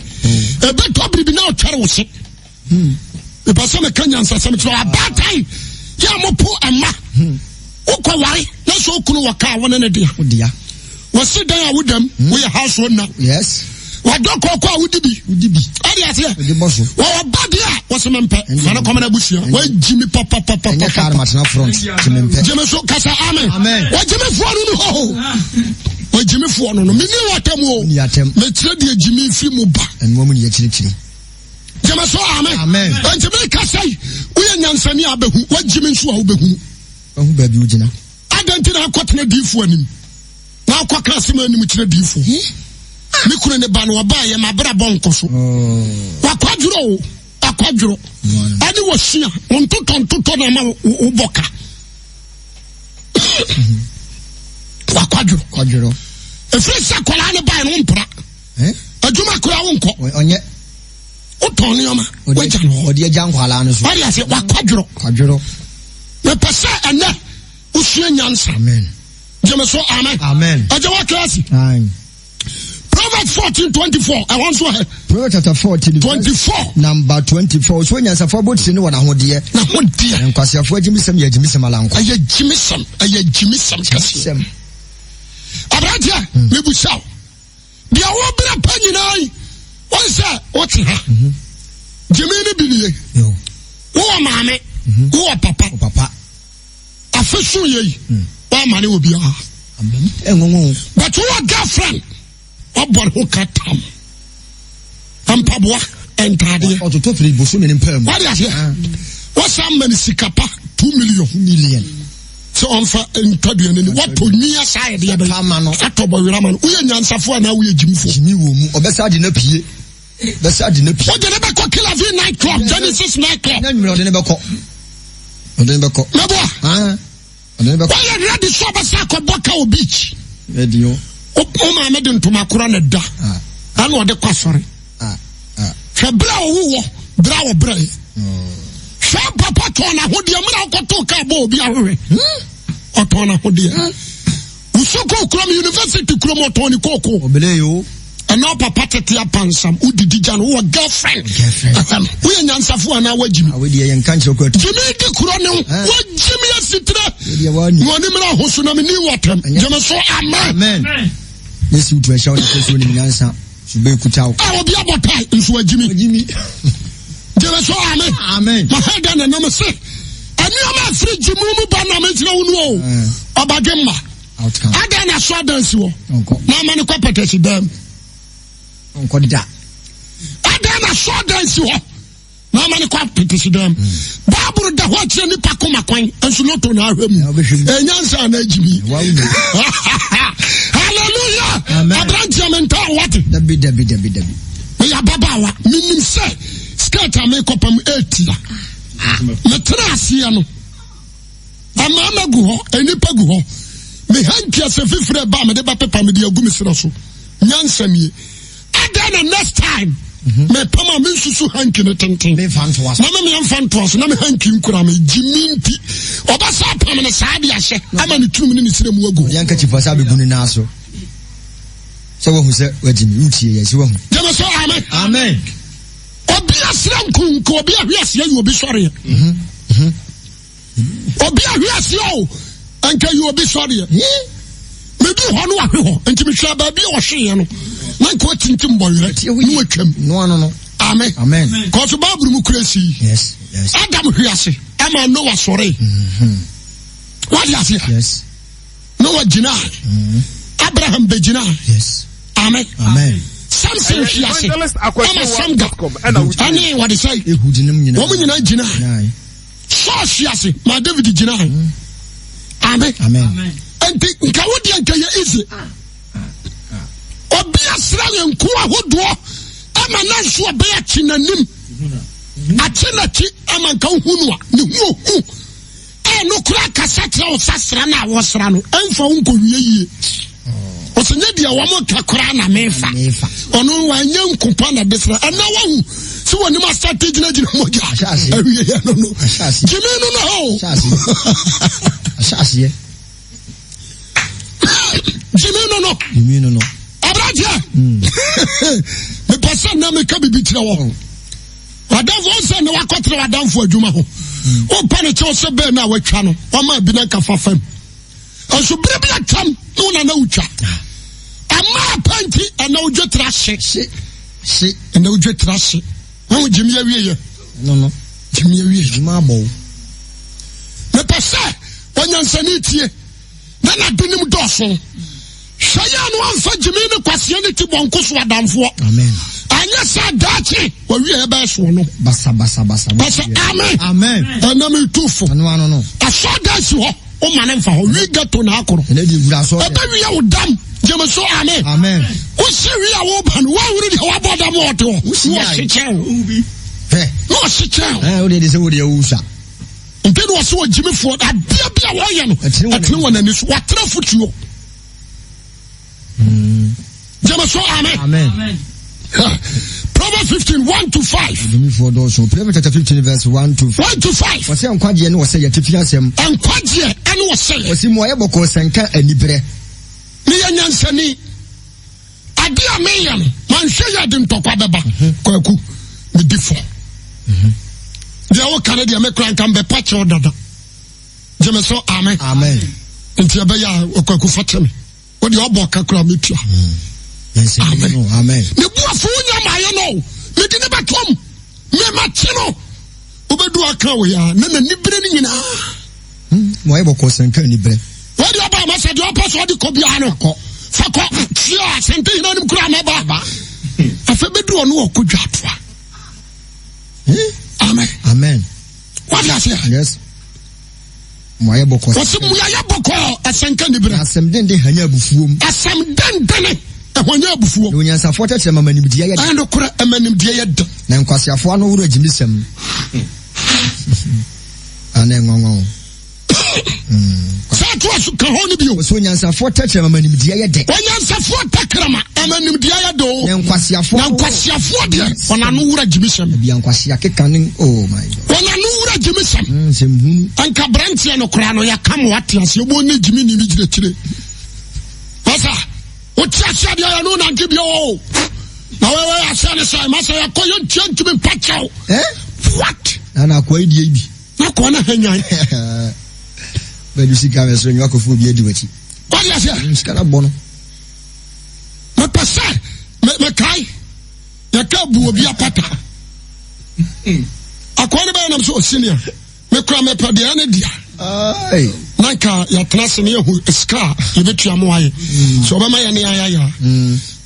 Ɛbɛtɔ biribi na ɔtwɛre wo se. Mepɛ sɛ meka nyansasɛm kyerɛ abaatan yɛ a mopo ɛma. Wokɔ ware na sɛ okunu wɔ kaa wo ne ne dea. Wɔsi dan a wodam woyɛ house owner. Yes. Wadɔ kɔkɔ a wodi bi. Wodi bi. Ɛde aseɛ. Wodi bɔ so. Wɔwɔ ba deɛ a wɔsi mi mpɛ. Fana kɔmɛ na abusua. Wɔagyi mi papapapa. Ɛnyɛ kaa no matena front. Ti mi mpɛ. Gyeme so kasa amen. Amen. Wɔgyeme foɔ no no hɔ o. Wɔgyeme foɔ no no. Meni wɔ atɛm o. Ni atɛm. Mekyerɛ deɛ gyimi firi mu ba. Ɛnoa mu ni akyirikyiri. Gyeme so amen. Amen. Nti mi kasa yi woyɛ nyansani a bɛhu wɔgyeme nso a wobɛhunu. Wahu baabi wogyina. Adɛn nti na akɔtena diifoɔ anim na akɔka asɛm anim kyerɛ diifoɔ? Me kunu ne ba no ɔbaa yɛ m'abrabɔ nkɔ so. Oh. Wakwadworɔ o, akwadworɔ. Ɛne wɔsua, wo ntotɔ ntotɔ na ama wobɔ ka. Wakwadworɔ. Kwadworɔ. Ɛfiri sɛ akwadaa no bae no wompra. Adwuma koraa wonkɔ. Ɔnyɛ. Wotɔn nneɛma. Wagya no hɔ. Ɔde agya nkwadaa no so. Wade ase wakwadworɔ. Kwadworɔ. Mepɛ sɛ ɛnɛ wosua nyansa. Amen. Gyeme so amen. Amen. Ɛgye wa kɛse. Amen. Proverbs 14 24. Ɛhɔ nso ɛ. Proverbs chapter 14. 24. Number 24. So nyansafo abotire ne wɔn ahodeɛ. N'ahodeɛ. Na nkwasiafo agyimisɛm yɛ agyimisɛm alanko. Ɛyɛ gyimisɛm. Ɛyɛ gyimisɛm kɛseɛ. Aberanteɛ, mebusa wo. Deɛ wɔbrɛ pa nyinaa yi, wɔn sɛ wɔte ha. Gyimi no bi nie. Wowɔ maame, wowɔ papa. Afe so yɛ yi, wɔama ne wɔ biara. But wowɔ girlfriend, wabɔ ne ho ka tam. Mpaboa, ntaadeɛ. Ɔtotɔ firi bosome ne mpaa mu. Wade aseɛ. Wɔsan ma ne sika pa 2 million. 2 million. Sɛ ɔmfa ntɔ aduane ni watɔ nwi asa ayɛdeɛ bɛyɛ ama no. Atɔ bɔwerɛ ama no. Woyɛ nyansafoɔ anaa woyɛ gyimifoɔ? Gyimi wɔ mu. Ɔbɛsa de no apue. Bɛsa de no apue. Wode ne bɛkɔ Kilavi night club, Genesis night club. Nyɛ nwmerɛ ɔde ne bɛkɔ. Ɔde ne bɛkɔ. Mɛboa. Ah. Ɔde ne bɛkɔ. Woyɛ ready sɛ ɔbɛsa akɔbɔ ka wɔ beach? Ready o. Wo maame de ntoma korɔ na da. Ah. Ɛna ɔde kɔ asɔre. Ah. Ah. Hwɛ berɛ a ɔwo wɔ, berɛ a wɔbrɛ yɛ. Hwɛ papa tɔn n'ahodeɛ mmerɛ ɔkɔtoo kaa bɔ obi ahwehwɛ. Ɔtɔn n'ahodeɛ. Wosukuu kurom, university kurom, ɔtɔn ne kooko. Ɔbɛlɛ yo. Ɛna papa tete apansam, wodidi gya no, wowɔ girlfriend. Girlfriend. Woyɛ nyansafo anaa woagyimi? Awo deɛ yɛn nka nkyerɛ kura. Gyimi di kuro ne ho. Woagyimi asitire. Na ɔne mmerɛ ho so na meni wɔ tɛm. Gyeme so amen. Amen. Yɛsi wotu ɛhyɛ wo ne kɔ so onim nyansa. Subekuta wo. A obi abɔ tae nso wagyimi. Wagyimi. Gyeme so amen. Amen. Ma ha da na nam se. Nneɛma afiri gyimu mu ba na mekyerɛ wo no o. Ɔbadwe mma. Outcome. Adan na so adan si hɔ. Ɔnkɔ. Na ama ne kɔ pɛtɛsi dam. Ɔnkɔ da. Adan na so adan si hɔ. Na ama ne kɔ apɛtɛsi dam. Baaburo da hɔ akyerɛ nipa koma kwan nso loto na ahwɛ mu. Ɛnya nsa na agyimi. Hallelujah. Aberanteɛ me ntaa wate. Dabi dabi dabi dabi. Meyɛ ababaawa menim sɛ skirt a mekɔpam ɛtia. Metena aseɛ no amaama gu hɔ nnipa gu hɔ me hanki asɛ fifiri ɛba a mede bɛpepa mede agu me serɛ so nyansa nie. Adɛn na next time mepam a mensusu hanki no tenten na me meamfa ntoa so na me hanki nkura me gyimi nti ɔbɛsa apam no saa de ahyɛ ama ne turum ne ne serɛ mu agu hɔ. Yɛnka kyifa sɛ abɛgu ne nan so sɛ wahu sɛ wagyimi wotie yɛ sɛ wahu. Gyeme so amen. Amen. Obi asrɛ nkonko obi ahwe aseɛ yɛ obi sɔreɛ. Obi ahwe aseɛ o nka yɛ obi sɔreɛ. Medu hɔ no wahwe hɔ nti mehwɛ baabi a ɔhweeɛ no na nka watintim bɔwerɛ ne watwam. Amen. Amen. Kɔso Bible mu kura si. Yes. Yes. Adam hwe ase ama Noah sɔre. Wade aseɛ. Yes. Noah gyina. Abraham bɛgyina. Yes. Amen. Amen. Samson Ɛyɛ hwe ase Evangelist ama Akwasi Samga dot com ɛna wotie. ɛne wɔde sɛ Ehud nom nyinaa. wɔn nyinaa gyina. Nine. Saul hwe ase ma David gyina. Amen. Nti nka wo deɛ nka yɛ easy. Obi asra yɛ nku ahodoɔ ama na nso ɔbɛyɛ akyi n'anim. Akyi n'akyi ama nka wohu no a ne ho ohu. Ɛno koraa kasa kyerɛ wo sasra no a wɔsra no ɛmfa wo nkɔwie yie. Ɔsɛ nyɛ deɛ wɔn ka koraa na mefa. Ɔno wanyɛ nkopa na de sra. Ɛnna wahu sɛ wɔnim asate gyinagyina mogya awieɛ no no. Gyimi no no hɔ. Gyimi no no. Gyimi no no. Aberanteɛ. Mepɛ sɛ nnɛ meka biribi kyerɛ wɔ. Wadamfo ɔnsɛ ne wakɔtena wadamfo adwuma ho. Wopɛ ne kyɛw sɛ bɛn no a watwa no wama bi na nka fa fam. Nso bere bi atwam ne wo nana wotwa. Ɛma apa nti ɛna wodwe tra hye. Hye. Ɛna wodwe tra hye. Wɔn gyimi awie yɛ. No no. Gyimi awie. Gyimi abɔ wo. Mepɛ sɛ onyansani tie na n'adenim dɔɔso. Hwɛ yɛ no amfa gyimi ne kwaseɛ ne ti bɔnko so adamfoɔ. Amen. Anyɛ sɛ daakye wɔwie ɛbɛyɛ soɔ no. Basa basa basa. Basa amen. Amen. Ɛnam etu fo. Ano ano no. Asɔ dan si hɔ. O ma ne nfa hɔ. Wi ghetto na akoro. Ɛnɛ di wura sɔ. Ɛbɛ wia wo dam. Gyeme so amen. Amen. Wosi wi a wo ba no wɔawuri deɛ wabɔ dam ɔte hɔ. Wosi yɛ ɔhye kyɛn o. Hwɛ. Na ɔhye kyɛn o. Ɛɛ o de de sɛ wo deɛ wo sa. Nti na ɔsɛ ɔgyimifoɔ adeɛ bi a wɔyɛ no ɛtene wɔ n'ani so watena fotuo. Gyeme so amen. Amen. Proverbs 15 1 to 5. Agyimifoɔ dɔɔso. Proverbs chapter 15 verse 1 to 5. 1 to 5. Wɔsɛ nkwagyeɛ ne wɔsɛ yɛtifi asɛm. Nkwagyeɛ ɛne wɔsɛ yɛ. Wɔsi mu ɔyɛ bɔkɔɔ sɛnka aniberɛ. Meyɛ nyansani. Ade a meyɛ no, manhwɛ yɛ de ntɔkwa bɛba. Mhm. Kwaku, medi fɔ. Mhm. Deɛ woka no deɛ mekora nka mbɛpa kyɛw dada. Gyeme so amen. Amen. Nti ɛbɛyɛ a kwaku fa kyɛ me. Wo deɛ ɔbɔ ɔka kora metua. Mm. Amen. Ne bu afo wonya maayɛ no. Mede ne bɛtom. Memakye no. Wobɛdu aka wo yɛ a na n'ani bere no nyinaa. Hmm, ma ɔyɛ bɔkɔɔ sɛnka ani berɛ. Wode ɔba ama sɛ deɛ ɔpɛ sɛ ɔde kɔ biara no kɔ. Fa kɔ tia asɛnte hena anim koraa mɛba. Afei bɛdu ɔno ɔkɔ dwa atoa. Hmm? Amen. Amen. Wate aseɛ? Yes. Mo ayɛ bɔkɔɔ. Wɔsi mo ayɛ bɔkɔɔ asɛnka ni berɛ. Asɛm denden hanya abufuo mu. Asɛm dendene ɛhwanya abufuo. Na onyansafoɔ tɛkyerɛma ma nimdeɛ yɛ dɛ. Ɛnokorɛ ɛma nimdeɛ yɛ dɛ. Na nkwaseafoɔ ano woro agyimisɛm. Ana ɛnwanwa o. Sɛ to aso ka hɔ no bio. Wɔsɛ onyansafoɔ tɛkyerɛma ma nimdeɛ yɛ dɛ. Onyansafoɔ tɛkyerɛma ɛma nimdeɛ yɛ dɛ o. Na nkwasiafoɔ. Na nkwasiafoɔ deɛ wɔn ano wura gyimisɛm. Ebi nkwasi akeka ne oh my God. Wɔn ano wura gyimisɛm. Nsɛm hunu. Nka aberanteɛ no koraa no yɛaka mo ate aseɛ mo ne gyimi ni bi gyina akyire. Masa wote aseɛ deɛ yɛne nante bio o. Na wɔyɛ aseɛ ne sɛ masa yɛkɔ yɛntia ntumi mpa kyɛw. Eh? What? Na na akoa yi deɛ bi. Na akoa no hanyan. Bɛdu sika bɛ soro nyɛ wakɔfo obi adi w'akyi. Wate aseɛ? Sika no abɔ no. Mepɛ sɛ mekae yɛka bu obi apata. Akoa no bɛyɛ nam sɛ ɔsinia. Mekura mepɛ deɛ ɛne dea. Na nka yɛatena ase ne yɛhu sika a yɛbɛtua mo ayɛ. Sɛ ɔbɛma yɛ ne ayaya.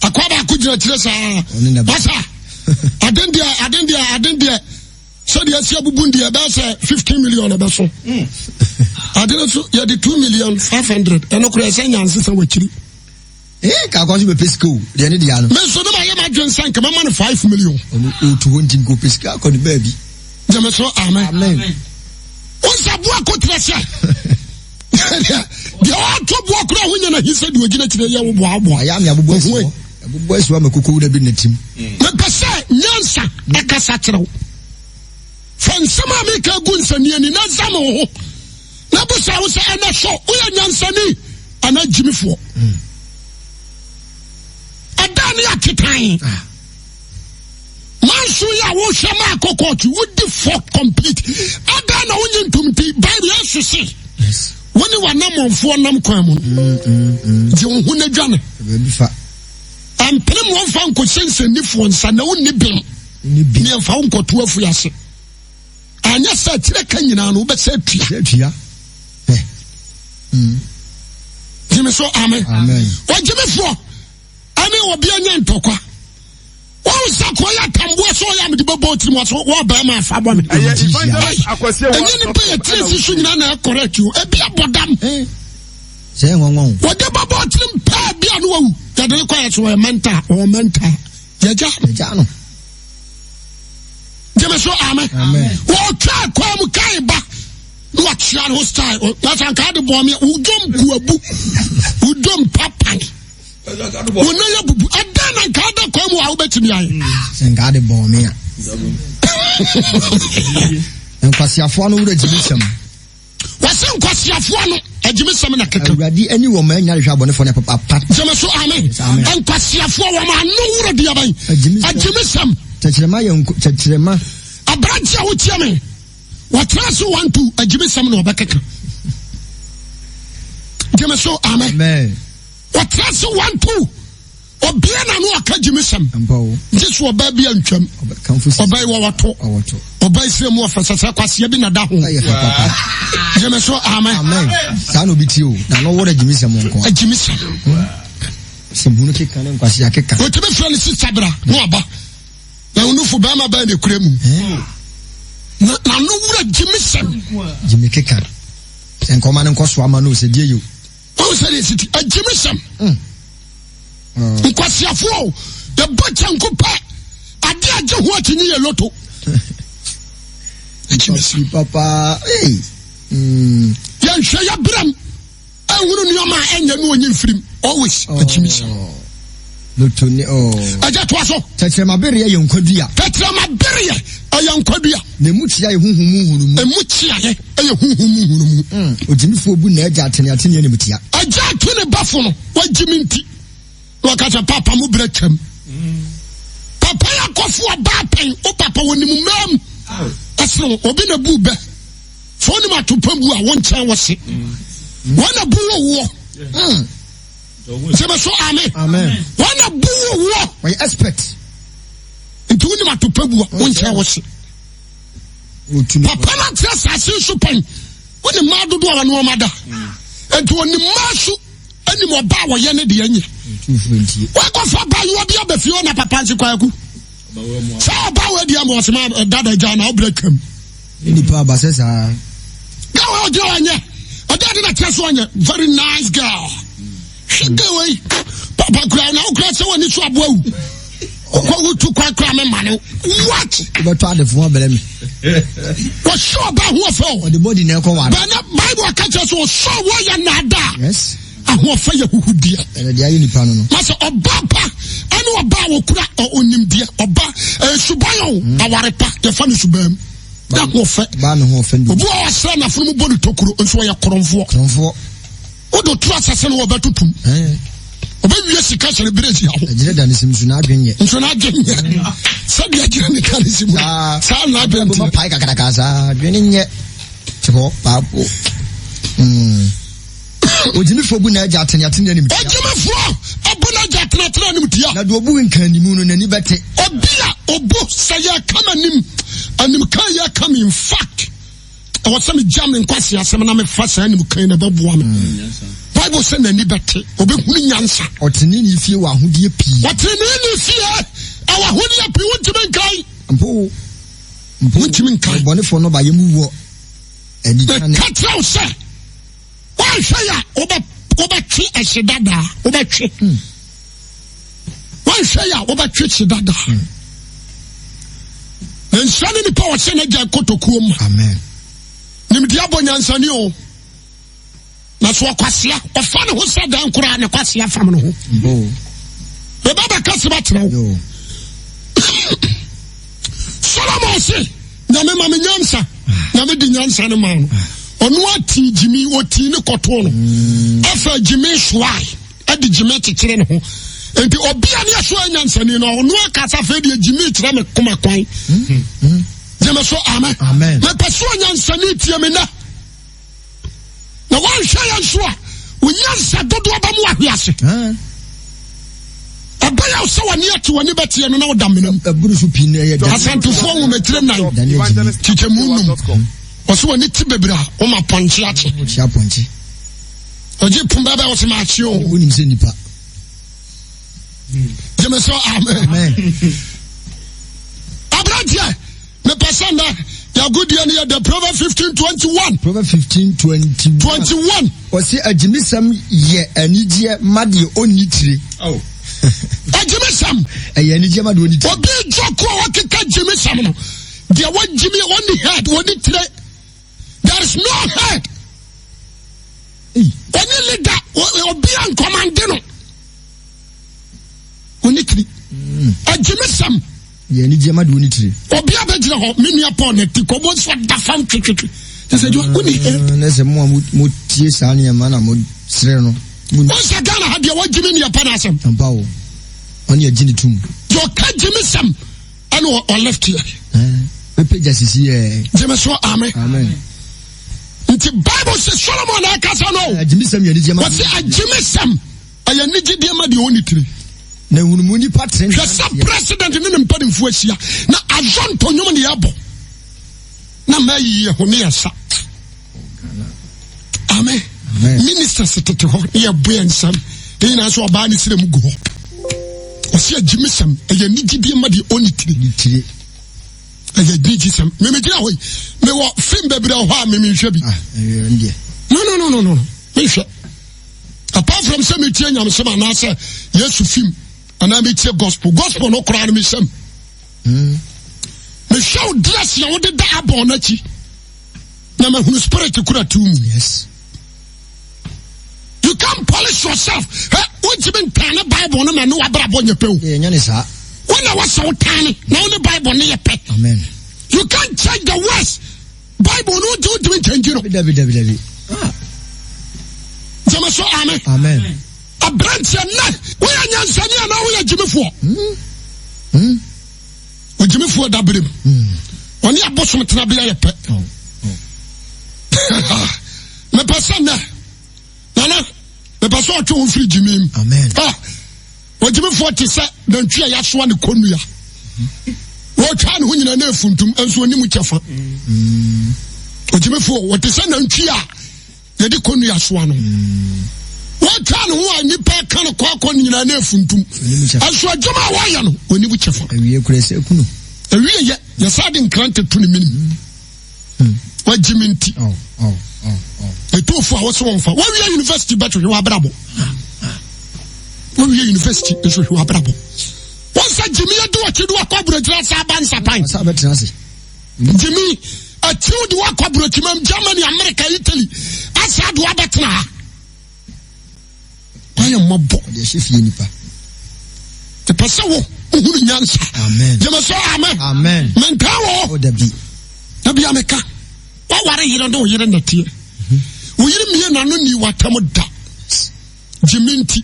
Akoa baako gyina akyire saa. Masa, aden deɛ, aden deɛ, aden deɛ. Sɛdeɛ asi abubu deɛ ɛbɛyɛ sɛ 15 million ɛbɛso. Ade no so yɛde 2 million 500 ɛno koraa ɛsɛ nyansesa wɔ akyiri. Ee ka akɔ so bɛpɛ sika o deɛ ne deɛ ano. Me nso ne ma yɛ m'adwene sɛ nka mɛma no 5 million. Ɔno ɔtu hɔ nti nka ɔpɛ sika akɔ ne baabi. Gyeme so amen. Amen. Wo sɛ boa kotrɛ sɛ deɛ ɔtɔ boa koraa ho nyɛ no ahi sɛ deɛ ɔgyina kyerɛ yɛ wo boaboa. Ayɛ ame abobɔ asi hɔ. Abobɔ asi hɔ ama koko wura bi na tim. Mepɛ sɛ nyansa ɛkasa kyerɛ wo. Fa nsɛm a meka gu nsani ani na zame wo ho. Na busa wo sɛ ɛnɛ so woyɛ nyansani anaa gyimifoɔ. Ɛda ne atetan. Ah. Manso yi a wohwɛ ma akɔ kɔɔto wodi fɔ complete. Ɛda na wonye ntom nti Bible Yesu se wo ne w'anammɔnfoɔ nam kwan mu no gye wo ho na dwane. Ɛmpene mu ɔmfa nkɔhyɛ nsɛnnifoɔ nsa na wonni bem ne ɛmfa wo nkɔto afiri ase. Anyɛ sɛ akyirɛ ka nyinaa no wobɛsɛ atua. Gyeme so amen. Ɔgyemefoɔ ɛne obi anya ntɔkwa. Wɔn sɛ kɔ yɛ atamboɔ sɛ ɔyɛ amede bɛbɔ tirim wɔ so wɔ bɛrima afa bɔ me. Ɛyɛ evangelist Akwasi Awuah. Ɛnyɛ nipa yɛ tiri si so nyinaa na ɛkɔrɛ ti o. Ebi abɔ dam. Sɛ nwanwa o. Wɔde bɛbɔ tirim pɛɛ bi a no wawu. Yɛde ne kɔ yɛ so wɔyɛ mɛnta wɔyɛ mɛnta. Yɛgya. Yɛgya no. Gyeme so amen. Wɔtwa kwan mu kan ba. Na wakyia ne ho style. Na sɛ anka ade bɔ me wodom kuabu. Wodom papan. Wo nan abubu. Ɛdɛn na nka ada kwan mu a wobɛtumi ayɛ? Sɛ nka ade bɔɔ me a. Nkwasiafoɔ no wura gyimisɛm. Wɔsɛ nkwasiafoɔ no agyimisɛm na keka. Awurade ani wɔ ma anya hwehwɛ abɔnefoɔ ne papa. Gyeme so amen. Nkwasiafoɔ wɔn ano wura di aban. Agyimisɛm. Tɛkyerɛma yɛ tɛkyerɛma. Aberante a wotia me. Wɔtra ase wantu agyimisɛm na ɔbɛkeka. Gyeme so amen. Ɔtra se wanto obia na no ɔka gyimisɛm gye so ɔbaa bi antwam ɔbaa yi wɔwɔto ɔbaa yi srɛ mu ɔfɛ sɛ sɛ kwaseɛ bi na da ho gyeme so amen. Saa na obi tie o na no wɔrɛ gyimisɛm nko agyimisɛm sɛ hunu keka ne nkwasea keka. Otumi frɛ ne sista bra na ɔba na onufo bɛrima bɛn na ekura mu na n'ano wura gyimisɛm. Gyimi keka sɛ nkɔma no nkɔ so ama no sɛ die yo. Wɔn sɛ deɛ siti agyimisɛm. Hmm. Nkwasiafoɔ o, yɛbɔ kyanko pɛ, ade agye ho akyinnye yɛ loto. Agyimisɛm. Papa, hey. Mm. Yɛnhwɛ yɛ brɛm ɛnhunu nneɛma a ɛnyɛ no onyi mfirim always oh. agyimisɛm. Loto ne oh. Ɛgya toa so. Tɛkyerɛma bereɛ yɛ nkwadua. Tɛkyerɛma bereɛ ɛyɛ nkwadua. Na emu kyia yɛ huhu mu nhunumu. Emu kyia yɛ ɛyɛ huhu mu nhunumu. Mm, ogyimifoɔ bu na agya ateneatene animtia. Agya ato ne bafo no wagye me nti. Na ɔka sɛ papa mo brɛ twam. Papa yɛ akɔfo ɔbaa pɛn o papa wɔ nim mmaa mu. Ɛsene obi na bu bɛ. Sɛ onim atopa bu a wo nkyɛn wɔ se. Wɔn na bu wɔ woɔ. Mm. Sɛ so amen. Wɔn na bu wɔ woɔ. Wɔyɛ expert. Nti wonim atopa bu a wo nkyɛn wɔ se. Papa no ate asase so pɛn. Wonim mmaa dodoɔ a wɔne wɔn ada. Nti wɔnim mmaa so anim ɔbaa a wɔyɛ ne deɛ nyɛ. Wakɔfa abaayewa bi aba fie hɔ na papa nse kwaku. Sɛ ɔbaa wɔ adi ama ɔsema dada gya na ɔbrɛ twam. Nipa aba sɛ saa. Girl a ɔgyina hɔ nyɛ. Ɔde ade na kyerɛ so ɔnyɛ. Very nice girl. Hwɛ girl wei. Papa kura na wokura sɛ w'ani so aboa wu. Wokɔ wotu kwan kura me ma no. What? Wobɛtɔ ade fo abrɛ me. Wɔhyɛ ɔbaa ho ɔfɛ o. Ɔde bɔdi na ɛkɔ ware. Bɛnɛ Bible aka kyerɛ sɛ ɔsɔ wɔyɛ naadaa. Yes. Ahoɔfɛ yɛ huhudeɛ. Ɛnɛ deɛ ayɛ nipa no no. Na sɛ ɔbaa pa ɛne ɔbaa a wɔkura ɔnimdeɛ ɔba ɛyɛ suban o mm. aware pa yɛfa no suban mu. Na ahoɔfɛ. Baa ne ho ɔfɛ Obi a ɔsrɛ n'afono mu bɔ ne tokuro nso ɔyɛ korɔmfoɔ. Korɔmfoɔ. Wode to asase no wɔbɛtotom. Ɔbɛwie sika hyɛ ne berɛ si aho. Ɛgyina da ne sim nso n'adwen nyɛ. Nso n'adwen nyɛ. Sɛdeɛ agyina ne ka ne sim. Saa n'adwen teɛ. Pae kakraka saa adwene nyɛ. Te hɔ baako. Ogyimifoɔ bu n'agya ateneatene anim tia. Ogyimifoɔ abu n'agya ateneatene anim tia. Na deɛ obu nkaanimu no n'ani bɛte. Obi a obu sɛ yɛka m'anim animka yɛka me in fact. Ɛwɔ sɛ megya me nkwasi asɛm na mefa saa animkan na ɛbɛboa me. Bible sɛ n'ani bɛte, ɔbɛhunu nyansa. Ɔteneneeni fie wɔ ahodeɛ pii. Ɔteneneeni fie ɛwɔ ahodeɛ pii, wontumi nkan. Mpo mpo wontumi nkan. Ɔbɔnefoɔ no ba yɛ mu wɔ anitane. Meka kyerɛ wo sɛ woanhwɛ yɛ a wobɛtwe ɛhye dadaa, wobɛtwe. Hmm. Woanhwɛ yɛ a wobɛtwe hye dada. Hmm. Na nhyira ne nipa a ɔhyɛ n'agya kotokuo ma. Amen. Nimdeɛ abɔ nyansani o. Na so ɔkwasea ɔfa ne ho sɛ dan koraa ne kwasea fam ne ho. Bɛba bɛka se bɛkyerɛ wo. Solomon se nyame ma me nyansa. Ah. Nyame di nyansa no maa no. Ah. Ɔno ati gyimi ɔtii ne kɔtoo no. Hmm. Afa gyimi soae. ɛde gyimi kyekyere ne ho nti obi a ne ɛso anyansani no ɔno akasa afei deɛ gyimi kyerɛ me koma kwan gyeme so amen mepɛ so anyansani tie me nɛ na woanhwɛ yɛ nso a wonyansa dodoɔ ba mu ahwe ase ɛbɛyɛ sɛ w'ani ate w'ani bɛteɛ no na woda mena mu asantefoɔ nwomatire nan kyekyɛmu num ɔsɛ w'ani te bebree a woma pɔnkye akye ɔgye pon bɛbɛ ɔsɛ maa kye o. Wonim sɛ nipa. Gyeme sɛ amen. sɛ nnɛ yɛagodie no yɛ dɛ. Proverbs 15 21. Proverbs 15 21. 21. Ɔsi agyimisɛm yɛ anigyeɛ ma deɛ ɔnni tire. Oh. Agyimisɛm. Ɛyɛ anigyeɛ ma deɛ ɔnni tire. Obi dwa ko a wɔkeka gyimisɛm no deɛ wɔgyimi ɔnni head ɔnni tire. There is no head. Ɔnni leader obi a nkɔmande no. Ɔnni tiri. Agyimisɛm. Yɛ anigyeɛ ma deɛ ɔnni tiri. Obi a bɛgyina hɔ, me nua Paul na ti kɔ, bɔ nso da fam twetwetwe. Kyɛ sɛ adwuma, wonni head. Na sɛ mo a motie saa nneɛma na mosere no. Wọ́n sɛ Ghana ha deɛ wɔgyimi ne yɛpɛ n'asɛm. Ampa o, ɔne yɛgye ne tum. Deɛ ɔka gyimi sɛm ɛne ɔleft yɛ. Bɛpagya sisi yɛ. Gyimi so amen. Amen. Nti Bible sɛ Solomon na ɛkasa no. Agyimisɛm yɛ anigyeɛ ma. Wɔsi agyimisɛm ɛyɛ anigyedeɛ ma deɛ ɔnni tiri. Na nhunumu nipa tene. Hwɛ sɛ president ne ne mpanimfoɔ ahyia na azɔ ntɔnwom ne yɛbɔ na mmaa yiyi yɛ ho ne yɛ sa. Amen. Ministers tete hɔ ne yɛbɔ yɛn nsam ne nyinaa nso ɔbaa ne srɛ mu gu hɔ. Ɔsi agyimisɛm ɛyɛ anigyedeɛ ma deɛ ɔnni tiri. Ɛyɛ anigyesɛm. Meme gyina hɔ yi mewɔ film bebree wɔ hɔ a meme nhwɛ bi. Ah, no no no no no menhwɛ. Apart from sɛ metie nyamesɛm anaasɛ Yesu film anaa metie gospel gospel no koraa no mehyɛm. Hmm. Mehwɛ wo dress a wode da abɔn no akyi na mahunu spirit kura tu mu. Yes. You can't polish yourself. Hey, wontumi ntane Bible no ma ne wabrabɔ nyɛ pɛ o. Ɛnyɛ ne saa. Wo na wɔsɛ wo tane na wo ne Bible no yɛ pɛ. Amen. You can't change the words. Bible no wonti wontumi nkyɛngye no. Dabi dabi dabi. Ah. Gyeme so amen. Amen. Aberanteɛ nnɛ woyɛ nyansani anaa woyɛ gyimifoɔ? Hmm. Hmm. Ogyimifoɔ da berem. Hmm. Ɔne abosom tenabea yɛ pɛ. Oh. Oh. Mepɛ sɛ nnɛ nana mepɛ sɛ ɔtwe wo firi gyimi mu. Amen. Ah. Ogyimifoɔ te sɛ nantwi a yɛasoa ne kɔnnua. Wɔtwa ne ho nyinaa na efuntum nso onim kyɛfa. Ogyimifoɔ wɔte sɛ nantwi a yɛde kɔnnua soa no. Wɔtwa ne ho a nnipa ka no kɔakɔ no nyinaa na efuntum. Nso adwuma a wɔyɛ no onim kyɛfa. Awie kura sɛ kunu. Awie yɛ yɛsa de nkrante to ne menim. Wagye me nti. Ɛtuofo a wɔsɛ wɔmfa. Wɔwie university bɛtwehwɛ w'abrabɔ. Wɔwie university nso hwɛ w'abrabɔ. Wɔn sɛ gyimi adi wɔkyi de wakɔ aburokyire asa aba nsapan. Gyimi akyiw de wakɔ aburokyimam Germany, America, Italy asa de wabɛtena ha. Wayɛ mmɔbɔ. Ɔde ahyɛ fie nipa. Ɛpɛ sɛ wo wohunu nyansa. Gyeme sɛ amen. Amen. Mentaa wɔ. Oh, dabi. Dabi ameka. Waware yere ne wo yere nɛteɛ. Wo yere mie n'ano ni watam da. Gyimi nti.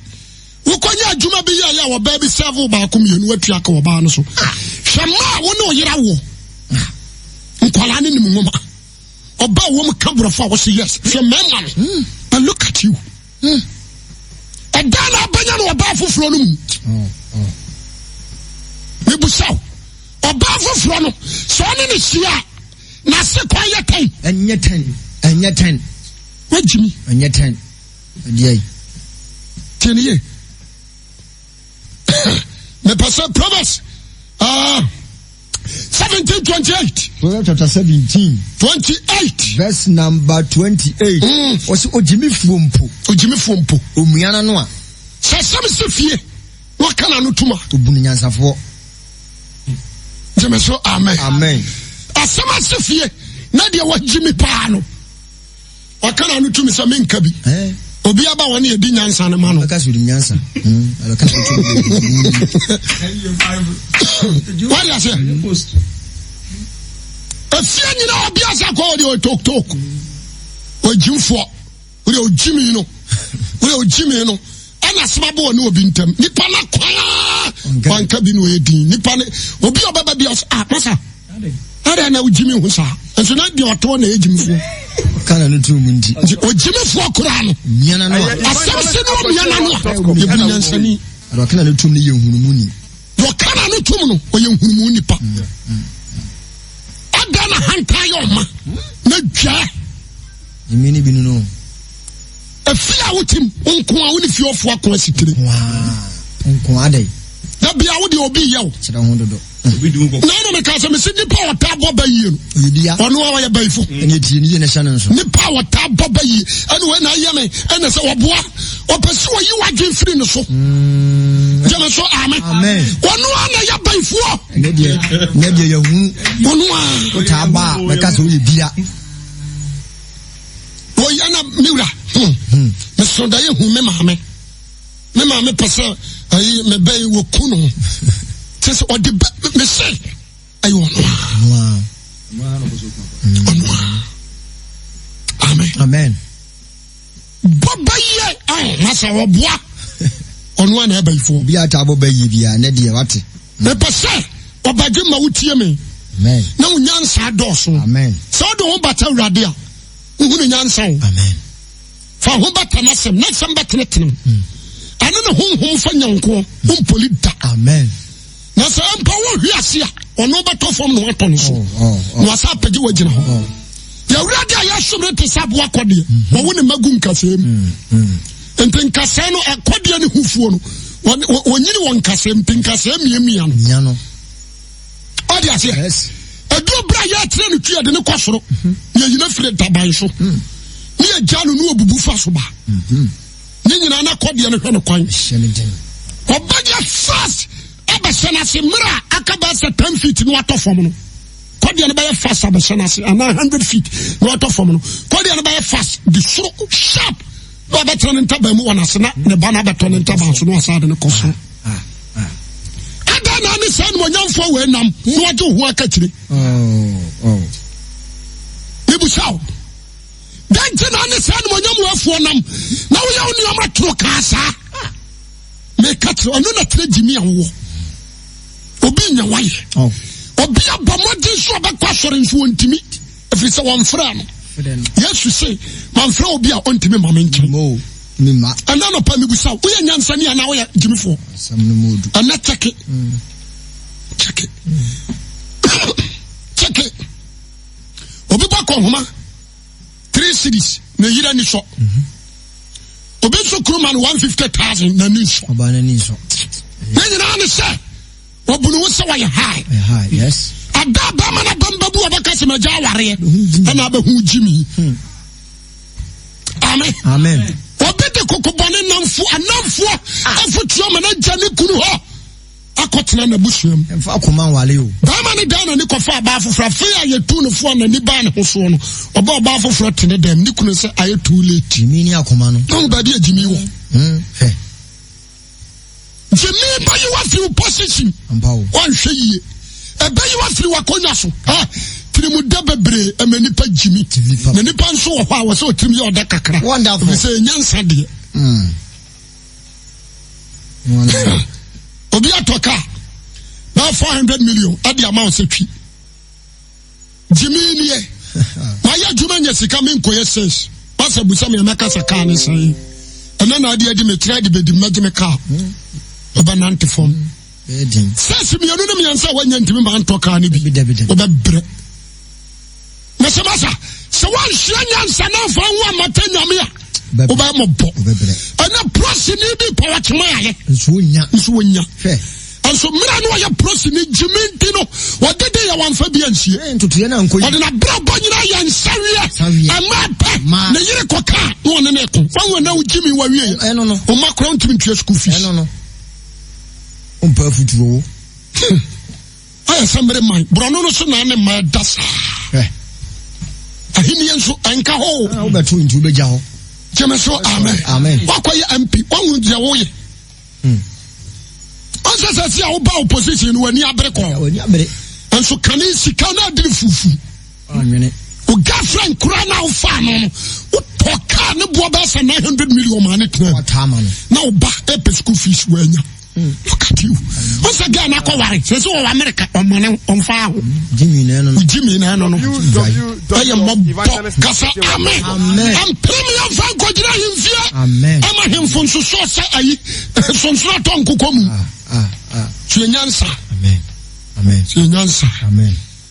Wokɔnya adwuma bi yɛyɛ a ɔbaa bi sɛvo baako mmienu watua ka ɔbaa no so. Hwɛ mmaa wo ne ɔyere awoɔ. Nkwadaa ne nim nwoma. Ɔbaa wɔm ka borɔfo a wɔsɛ yes. Hwɛ mmarima no. Hmm. But look at you. Hmm. Ɛdan na abɛnya no ɔbaa foforɔ no mu. Oh, oh. Mebusa wo. Ɔbaa foforɔ no sɛ ɔne ne hyia a n'ase kwan yɛ tɛn. Ɛnyɛ tɛn. Ɛnyɛ tɛn. Wagyimi. Ɛnyɛ tɛn. Ɛdeɛ yi. Tie ne yie. Mepɛ sɛ Proverbs uh, 1728. Proverbs chapter 17. 28. Verse number 28. Mm. Ɔsi ogyimifoɔ mpo. Ogyimifoɔ mpo. Omua n'ano a. Sɛ asɛm si fie na ɔka n'ano tum a. Obunu nyansafoɔ. Gyeme so amen. Amen. Asɛm asi fie na deɛ wagyimi paa no. Ɔka n'ano tumi sɛ menka bi. Obi aba wɔn yɛdi nyansa no ma no. Ɔka sɛ ɔdi nyansa. Wadi aseɛ. Efie nyinaa obi asa kɔ ɔde ɔtoktok. Ɔgyimfoɔ. Wode ɔgyimi no. Wode ɔgyimi no. Ɛna asɛm abɔ ɔne obi ntam. Nipa no kwaa. Wanka bi na ɔyɛ din. Nipa ne obi a ɔbɛba bi ɔsɛ ah masa. Adɛn na wogyimi ho saa? Nso na deɛ ɔtɔ na ɛyɛ gyimifoɔ. Kana no turu mu nti. Nti ogyimifoɔ koraa no. Miana no a. Asɛm si no miana no a. Yɛbu nyansani. Deɛ ɔka n'ano tum no yɛ nhunumu ni. Deɛ ɔka n'ano tum no ɔyɛ nhunumu nipa. Adɛn na hantan yɛ ɔma na dwaa. Gyimi ne bi no no. Efie a wotim nko a wo ne fiefoɔ ako asitire. Nko adɛn. Da bia wo deɛ obi yɛ wo. Kyerɛ ho dodo. Na ɛna meka sɛ mese nipa a ɔtaa bɔ ba yie no. Ɔno a ɔyɛ bayifo. Ɛna etie ne yie na ɛhyɛ no nso. Nipa a ɔtaa bɔ ba yie ɛna wei na ayɛ me ɛna sɛ ɔboa ɔpɛ sɛ ɔyi w'adwene firi ne so. Gyeme so amen. Ɔno a na ɛyɛ bayifoɔ. Ɛnɛ deɛ ɛnɛ deɛ yɛhunu. Ɔno a. Wotaa bɔ a bɛka sɛ woyɛ bia. Wɔyɛ na me wura. Mesoro da yɛ hu me maame. Me maame pɛ sɛ ayi me bɛ yi wɔku no kyɛ sɛ ɔde bɛ me se ɛyɛ ɔno a ɔno a amen amen bɔ bɛ yie ɛn na sɛ ɔboa ɔno a na ɛbɛ yifoɔ bi ata bɔ bɛ yie bia ne deɛ wate mepɛ sɛ ɔbadwe ma wotie me na wo nyansa dɔɔso sɛ wode ho bata awurade a wohunu nyansa o amen Fa ho bata n'asɛm, n'asɛm bɛtenetene wo. Hmm. Ɛne ne honhom fa nyankoɔ, wompoli da. Amen. Na sɛ mpa wohwe ase a, ɔno bɛtɔ fam na watɔ ne so. Oh, oh, oh. Na wasa apagye wagyina hɔ. Yɛwurade a yɛsom no te sɛ aboa kɔdeɛ. Hmm. Wɔwo ne mma gu nkasɛɛ mu. Hmm, Nti nkasɛɛ no, ɛkɔdeɛ ne hufuo no, wɔnyini wɔ nkasɛɛ mu, nti nkasɛɛ miamia no. Ɔde aseɛ. Ɛduru berɛ a yɛrekyerɛ no twi yɛde no kɔ soro mhm. na yɛyi no afiri ntaban so mhm. ne yɛgya no ne ɔbubu fa so ba mhm. ne nyinaa na kɔdeɛ no hwɛ no kwan ɔbɛdeɛ fast abɛhyɛ no ase mmerɛ a aka bɛɛ sɛ 10 feet ne watɔ fam no kɔdeɛ no bɛyɛ fast abɛhyɛ no ase anaa 100 feet ne watɔ fam no kɔdeɛ no bɛyɛ fast de soro sharp na ɔbɛtena ne ntaban mu wɔ n'ase na ne ba no abɛtɔ ne ntaban so na wasan de no kɔ soro ada na ne saa animonyamfoɔ wɔ nam na wagye wo ho akakyire mebusa wo dɛn nti na ne saa animonyam wɔ nam na woyɛ wo nneɛma toro kaa saa meka kyerɛ ɔno na kyerɛ gyimi a wowɔ obi nya wayɛ obi abɔ mmɔden so ɔbɛkɔ asɔre nso wɔntumi ɛfiri sɛ wɔmfrɛ no yesu se mamfrɛ obi a ɔntumi ma me nkyɛn ɛnɛ nɔpa mebusa woyɛ nyansani anaa woyɛ gyimifoɔ ɛnɛ kyɛke kyɛke kyɛke obi bɔ kɔnhoma three cities na yira ni sɔ obi nso kuru ma no 150,000 na ni nsɔ ne nyinaa ne sɛ Wɔbu ne ho sɛ wɔyɛ high. Ada a bɛrima no abam bɛbu ɔbɛka sɛ magya awareɛ ɛna abɛhu gyimi. Hmm. Amen. Amen. Obi de kokobɔne namfo anamfoɔ ah. afotuo ma no agya ne kunu hɔ akɔtena n'abusua mu. Mfa akoma nwale o. Bɛrima no dan n'ani kɔfa ɔbaa foforɔ afei a yɛtu no foɔ n'ani baa ne ho soɔ no ɔbɛ ɔbaa foforɔ te ne dɛm ne kunu sɛ ayɛ too late. Gyimi ne akoma no. Na wo baabi a gyimi wɔ. Hmm, hwɛ. Gyimi bɛyi wo afiri wo position. Wanhwɛ yie. Ɛbɛyi wo afiri w'akonnwa so. Tirimudɛ bebree ɛma nipa gyimi. Na nipa nso wɔ hɔ a wɔsɛ ɔtirim yɛ ɔdɛ kakra. Ɛfiri sɛ ɛnya nsa deɛ. Hmm. Obi atɔ kaa bɛyɛ 400 million ɛde ama wo sɛ twi. Gyimi nie. Mayɛ adwuma nya sika menkɔyɛ sales. Pastor busa me mɛka sɛ kaa ne sɛn. Ɛnɛ na ade adi mekyerɛ ade bɛdi mɛgye me kaa. Ɔbɛnante fam. Sales mmienu ne mmiɛnsa a wanya ntumi ma ntɔ kaa no bi. Wobɛbrɛ. Na sɛ masa sɛ woansua nyansa na amfa ho ammata nyame a wobɛyɛ mɔbɔ. Ɛnɛ prosini bi pɛ wɔkyema ayɛ. Nso wonya. Nso wonya. Nso mmerɛ no ɔyɛ prosini gyimi nti no ɔde de yɛ wamfa bi ansie. Ɔde n'abrabɔ nyinaa yɛ nsaweɛ. Ɛmɛ pɛ ne yere kɔ kaa na ɔne ne ko. Wɔn wɔn na wogyimi wawie yɛ. Ɔma kora ntumi ntua school fees. Ɔmpa afutuo wo. Ayɛ sɛ mmere man borɔno no so na ne mma ɛda saa. Ahenni nso ɛnka hɔ o. Wobɛto nti wobɛgya hɔ. Gyeme so amen. Amen. Wakɔyɛ MP wahu deɛ woyɛ. Ɔnsɛ sɛ si a woba opposition no w'ani abere kɔ. Nso kane sika no adiri fufu. O girlfriend kura na wofa no no wotɔ kaa ne boɔ bɛyɛ sɛ 900 million maa ne tena na woba ɛpɛ school fees woanya. Look at you. Wọ́n sɛ girl n'akɔ ware sɛ sɛ wɔwɔ America ɔmɔ ne ɔnfa aho. Jimmy na ɛno no. Jimmy na ɛno no. Ɛyɛ mɔbɔ kasa amen. Ampere mi yɛn fa nkɔgyina ahemfie. Ɛma ahemfo nsoso sɛ ayi sonsono atɔ nkokɔ mu. Sɛ nyansa. Sɛ nyansa.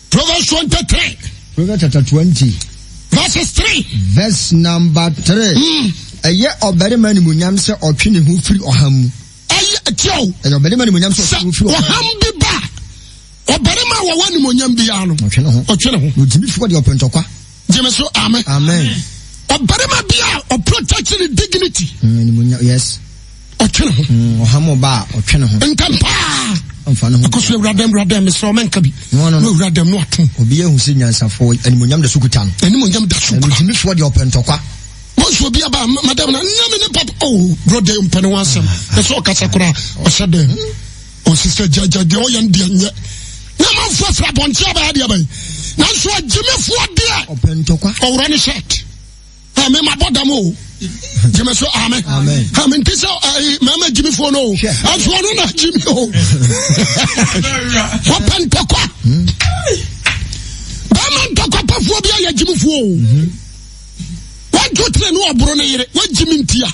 Proverbs 23. Proverbs chapter 20. Verses 3. Verse number 3. Ɛyɛ ɔbarima animuonyam sɛ ɔtwe ne ho firi ɔham mu. Ɛyɛ. Ɛyɛ ɛkyɛ o. Ɛyɛ ɔbarima animonyam sɛ ɔham bi ba. Ɔbarima a wɔwɔ animonyam biara no. Ɔtwe ne ho. Ɔtwe ne ho. Na ogyimifoɔ deɛ ɔpɛ ntɔkwa. Gyeme so amen. Amen. Ɔbarima bi a ɔprotect ne dignity. Animonyam yes. Ɔtwe ne ho. Ɔham ɔba a ɔtwe ne ho. Ntɛm paa. Ɔmfa ne ho. Akɔso awura dɛm wura dɛm mesrɛ ɔmɛnka bi. No no no. Wura dɛm no ato. Obi ehu sɛ nyansafoɔ animonyam da so kuta no. Animonyam da so kura. Ogyimifoɔ deɛ ɔpɛ ntɔkwa. Wɔnso obi aba madam na nna me ne papa oh brother mpɛ ne ho asɛm. Ɛsɛ ɔkasa koraa ɔhyɛ dɛm. Ɔsi sɛ gyagya deɛ ɔyɛ no deɛ nyɛ. Na amanfoɔ firi abɔnten abɛyɛ deɛ bɛn. Nanso agyimifoɔ deɛ. Ɔpɛ ntɔkwa. Ɔworɔ ne shirt. Ame ma bɔ dam o. Gyeme so ame. Ame nti sɛ ɛyi mɛma gyimifoɔ no o. Ɛnso ɔno na gyimi o. Ɔpɛ ntɔkwa. Bɛma ntɔkwa pafoɔ bi ayɛ gyimifoɔ o. Wɔnto tire ne ɔboro ne yere. Wɔgyimi ntia.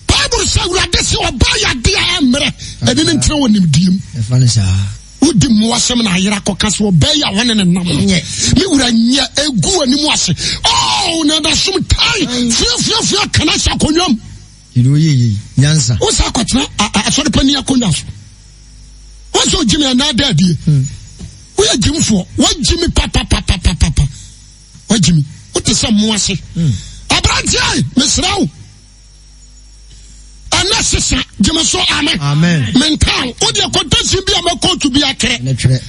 Bible sɛ Awurade sɛ ɔbaa yɛ adeɛ a ɛmmerɛ ɛne ne nkyerɛ wɔ nimdeɛ mu. Wodi mmoasɛm na ayera kɔka sɛ ɔbaa yi a wɔne ne nam no me wura nyɛ ɛgu anim ase. Oh, na ɛda som tae fiafiafia kana hyɛ akonnwa mu. Wo sɛ akɔtena asɔre pani akonnwa so. Wo sɛ ogyimi anaa da adie. Woyɛ gyimfoɔ, woagyimi papapapapapa. Woagyimi. Wote sɛ mmoa se. Aberanteɛ, mesrɛ wo. Ɛnɛ sesa gyeme so amen. Amen. Mentaa wo deɛ quotation bi a mɛkɔɔtu bi atwerɛ. Twerɛ.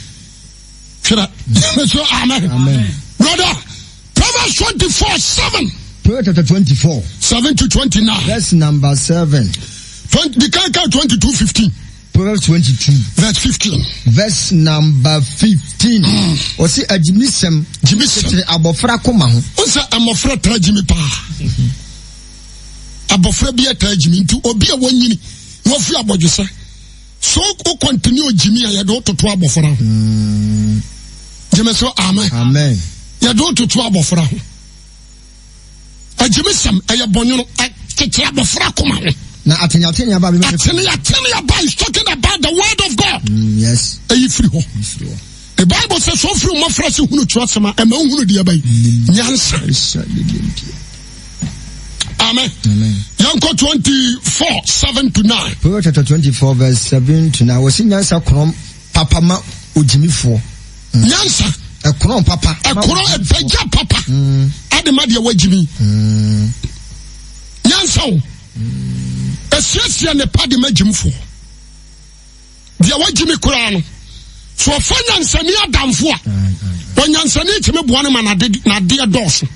Twerɛ. Gyeme so amen. Amen. Brother, Proverbs 24 7. Proverbs chapter 24. 7 to 29. Verse number 7. 20, the kind 22 15. Proverbs 22. Verse 15. Verse number 15. Ɔsi agyimisɛm. Gyimisɛm. Kyekyere abɔfra koma ho. Ɔsɛ mmɔfra taa gyimi paa. Abɔfra bi taa gyimi nti obi a wɔnyini na wɔfiri abɔdwesɛ so wo continue gyimi a yɛde wo toto abɔfra ho. Gyimi so amen. Amen. Yɛde wo toto abɔfra ho. Agyimisɛm ɛyɛ bɔnwono ɛkyekyere abɔfra koma ho. Na ateneatene aba bi. Ateneatene aba is talking about the word of God. Yes. Eyi firi hɔ. The Bible says so firi mmɔfra se hunu twerɛsɛm a ɛma wohunu deɛ bɛyi nyansa. Amen. Yɛnkɔ 24 7 to 9. Proverbs chapter 24 verse 7 to 9. Wɔsi nyansa korɔn papa ma ogyimifoɔ. Nyansa. Ɛkorɔn papa. Ɛkorɔn ɛpɛgya papa. Ɛde ma deɛ wagyimi. Nyansa o. Ɛsiesie ne pa de ma gyimfoɔ. Deɛ wagyimi koraa no. So ɔfa nyansani adamfo a, ɔnyansani tumi boa no ma n'adeɛ dɔɔso.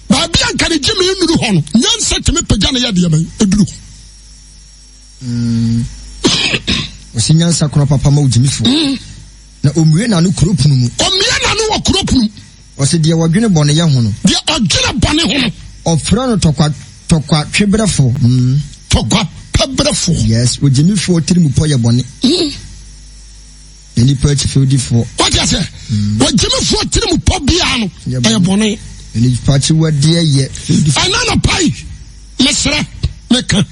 Baabi a nka ne gyimi nnuru hɔ no, nyansa tumi pagya ne yɛ deɛ bɛn ɛduru hɔ. Ɔsi nyansa korɔ papa ma ogyimifoɔ. Na omue n'ano kuro pono mu. Omue n'ano wɔ kuro pono mu. Ɔsi deɛ ɔdwene bɔne yɛ ho no. Deɛ ɔdwene bɔne ho no. Ɔfrɛ no tɔkwa tɔkwa twebrɛfoɔ. Tɔkwa pɛbrɛfoɔ. Yes, ogyimifoɔ tiri mu pɔ yɛ bɔne. Na nipa akyi fɛwdifoɔ. Wate aseɛ? Ogyimifoɔ tiri mu pɔ biara no ɛyɛ bɔne. Na nipa akyiwadeɛ yɛ fɛwdifoɔ. Ɛna na pai mesrɛ meka.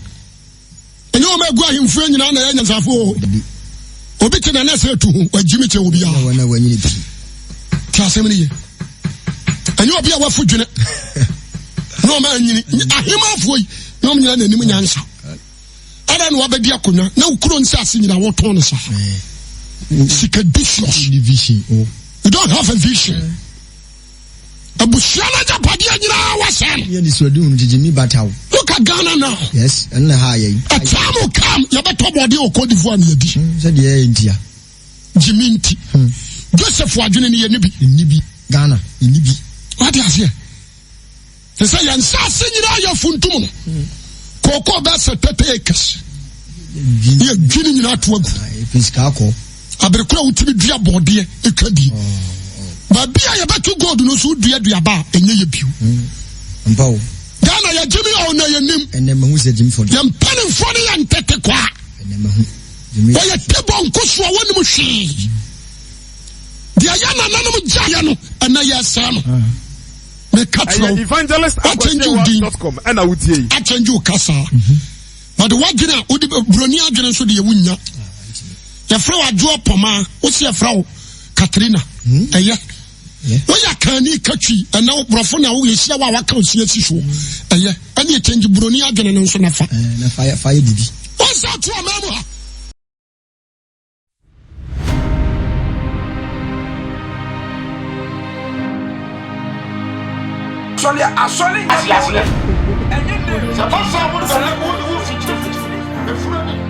Ɛnyɛ wɔn a egu ahemfie nyinaa na ɛyɛ nyansafo o. Obi te na na ɛsɛ etu ho wagyimi kyɛ obi a. Wɔn a wɔanyini pii. Te asɛm no ye. Ɛnyɛ obi a wafu dwene. Na wɔn anyini ahemafoɔ yi na wɔn nyinaa na anim nyansa. Ɛdɛ na wabɛdi akonnwa na okuro nsaase nyinaa wɔtɔn no saa. Sika disios. You don't have a vision. Abusua no agyapadeɛ nyinaa wasɛe no. Yɛ nisuadehunu gyegye mi bata wo. Look at Ghana now. Yes, ɛno na ha yɛ yi. A time will come yɛbɛtɔ bɔɔdeɛ wɔ Cote d'Ivoire na yɛdi. Sɛ deɛ ɛyɛ ntia. Gyimi nti. Joseph adwene no yɛ ne bi. Nni bi. Ghana, nni bi. Wate aseɛ? Te sɛ yɛn nsaase nyinaa yɛ funtum no. Kooko bɛ sɛ 30 acres. Yɛ dwi ne nyinaa to agu. Abere koro a wotumi dua bɔɔdeɛ etwa die. Baabi a yɛbɛto gold no nso wodua duaba a ɛnyɛ yɛ bio. Ghana yɛ gyimi a ɔna yɛ nim. Yɛn mpanimfoɔ no yɛ ntete kwa. Wɔyɛ tebɔ nkosoɔ wɔnim hwee. Deɛ yɛ nananom gyaeɛ no ɛnɛ yɛ sɛɛ no. Meka kyerɛ wo. Evangelist Akyɛngye wo kasa. But wadwene a wode buroni adwene nso deɛ wonya. Yɛfrɛ wo adwoɔ pɔmaa wo se yɛfrɛ wo Katrina. Ɛyɛ. Woyɛ kani katwi ɛnɛ wo borɔfo na woyɛ hyia wo a waka wo si asi soɔ. Ɛyɛ. Ɛne ɛkyɛngye buroni adwene no nso nafa. Nafa yɛ bibi. Wɔn sɛ to ɔman mu ha. Asɔre asɔre nyɛ aseɛ. Ɛnyɛ ne. Sɛ fa saa wo sɛ wo wo fikyiri fikyiri efura ni.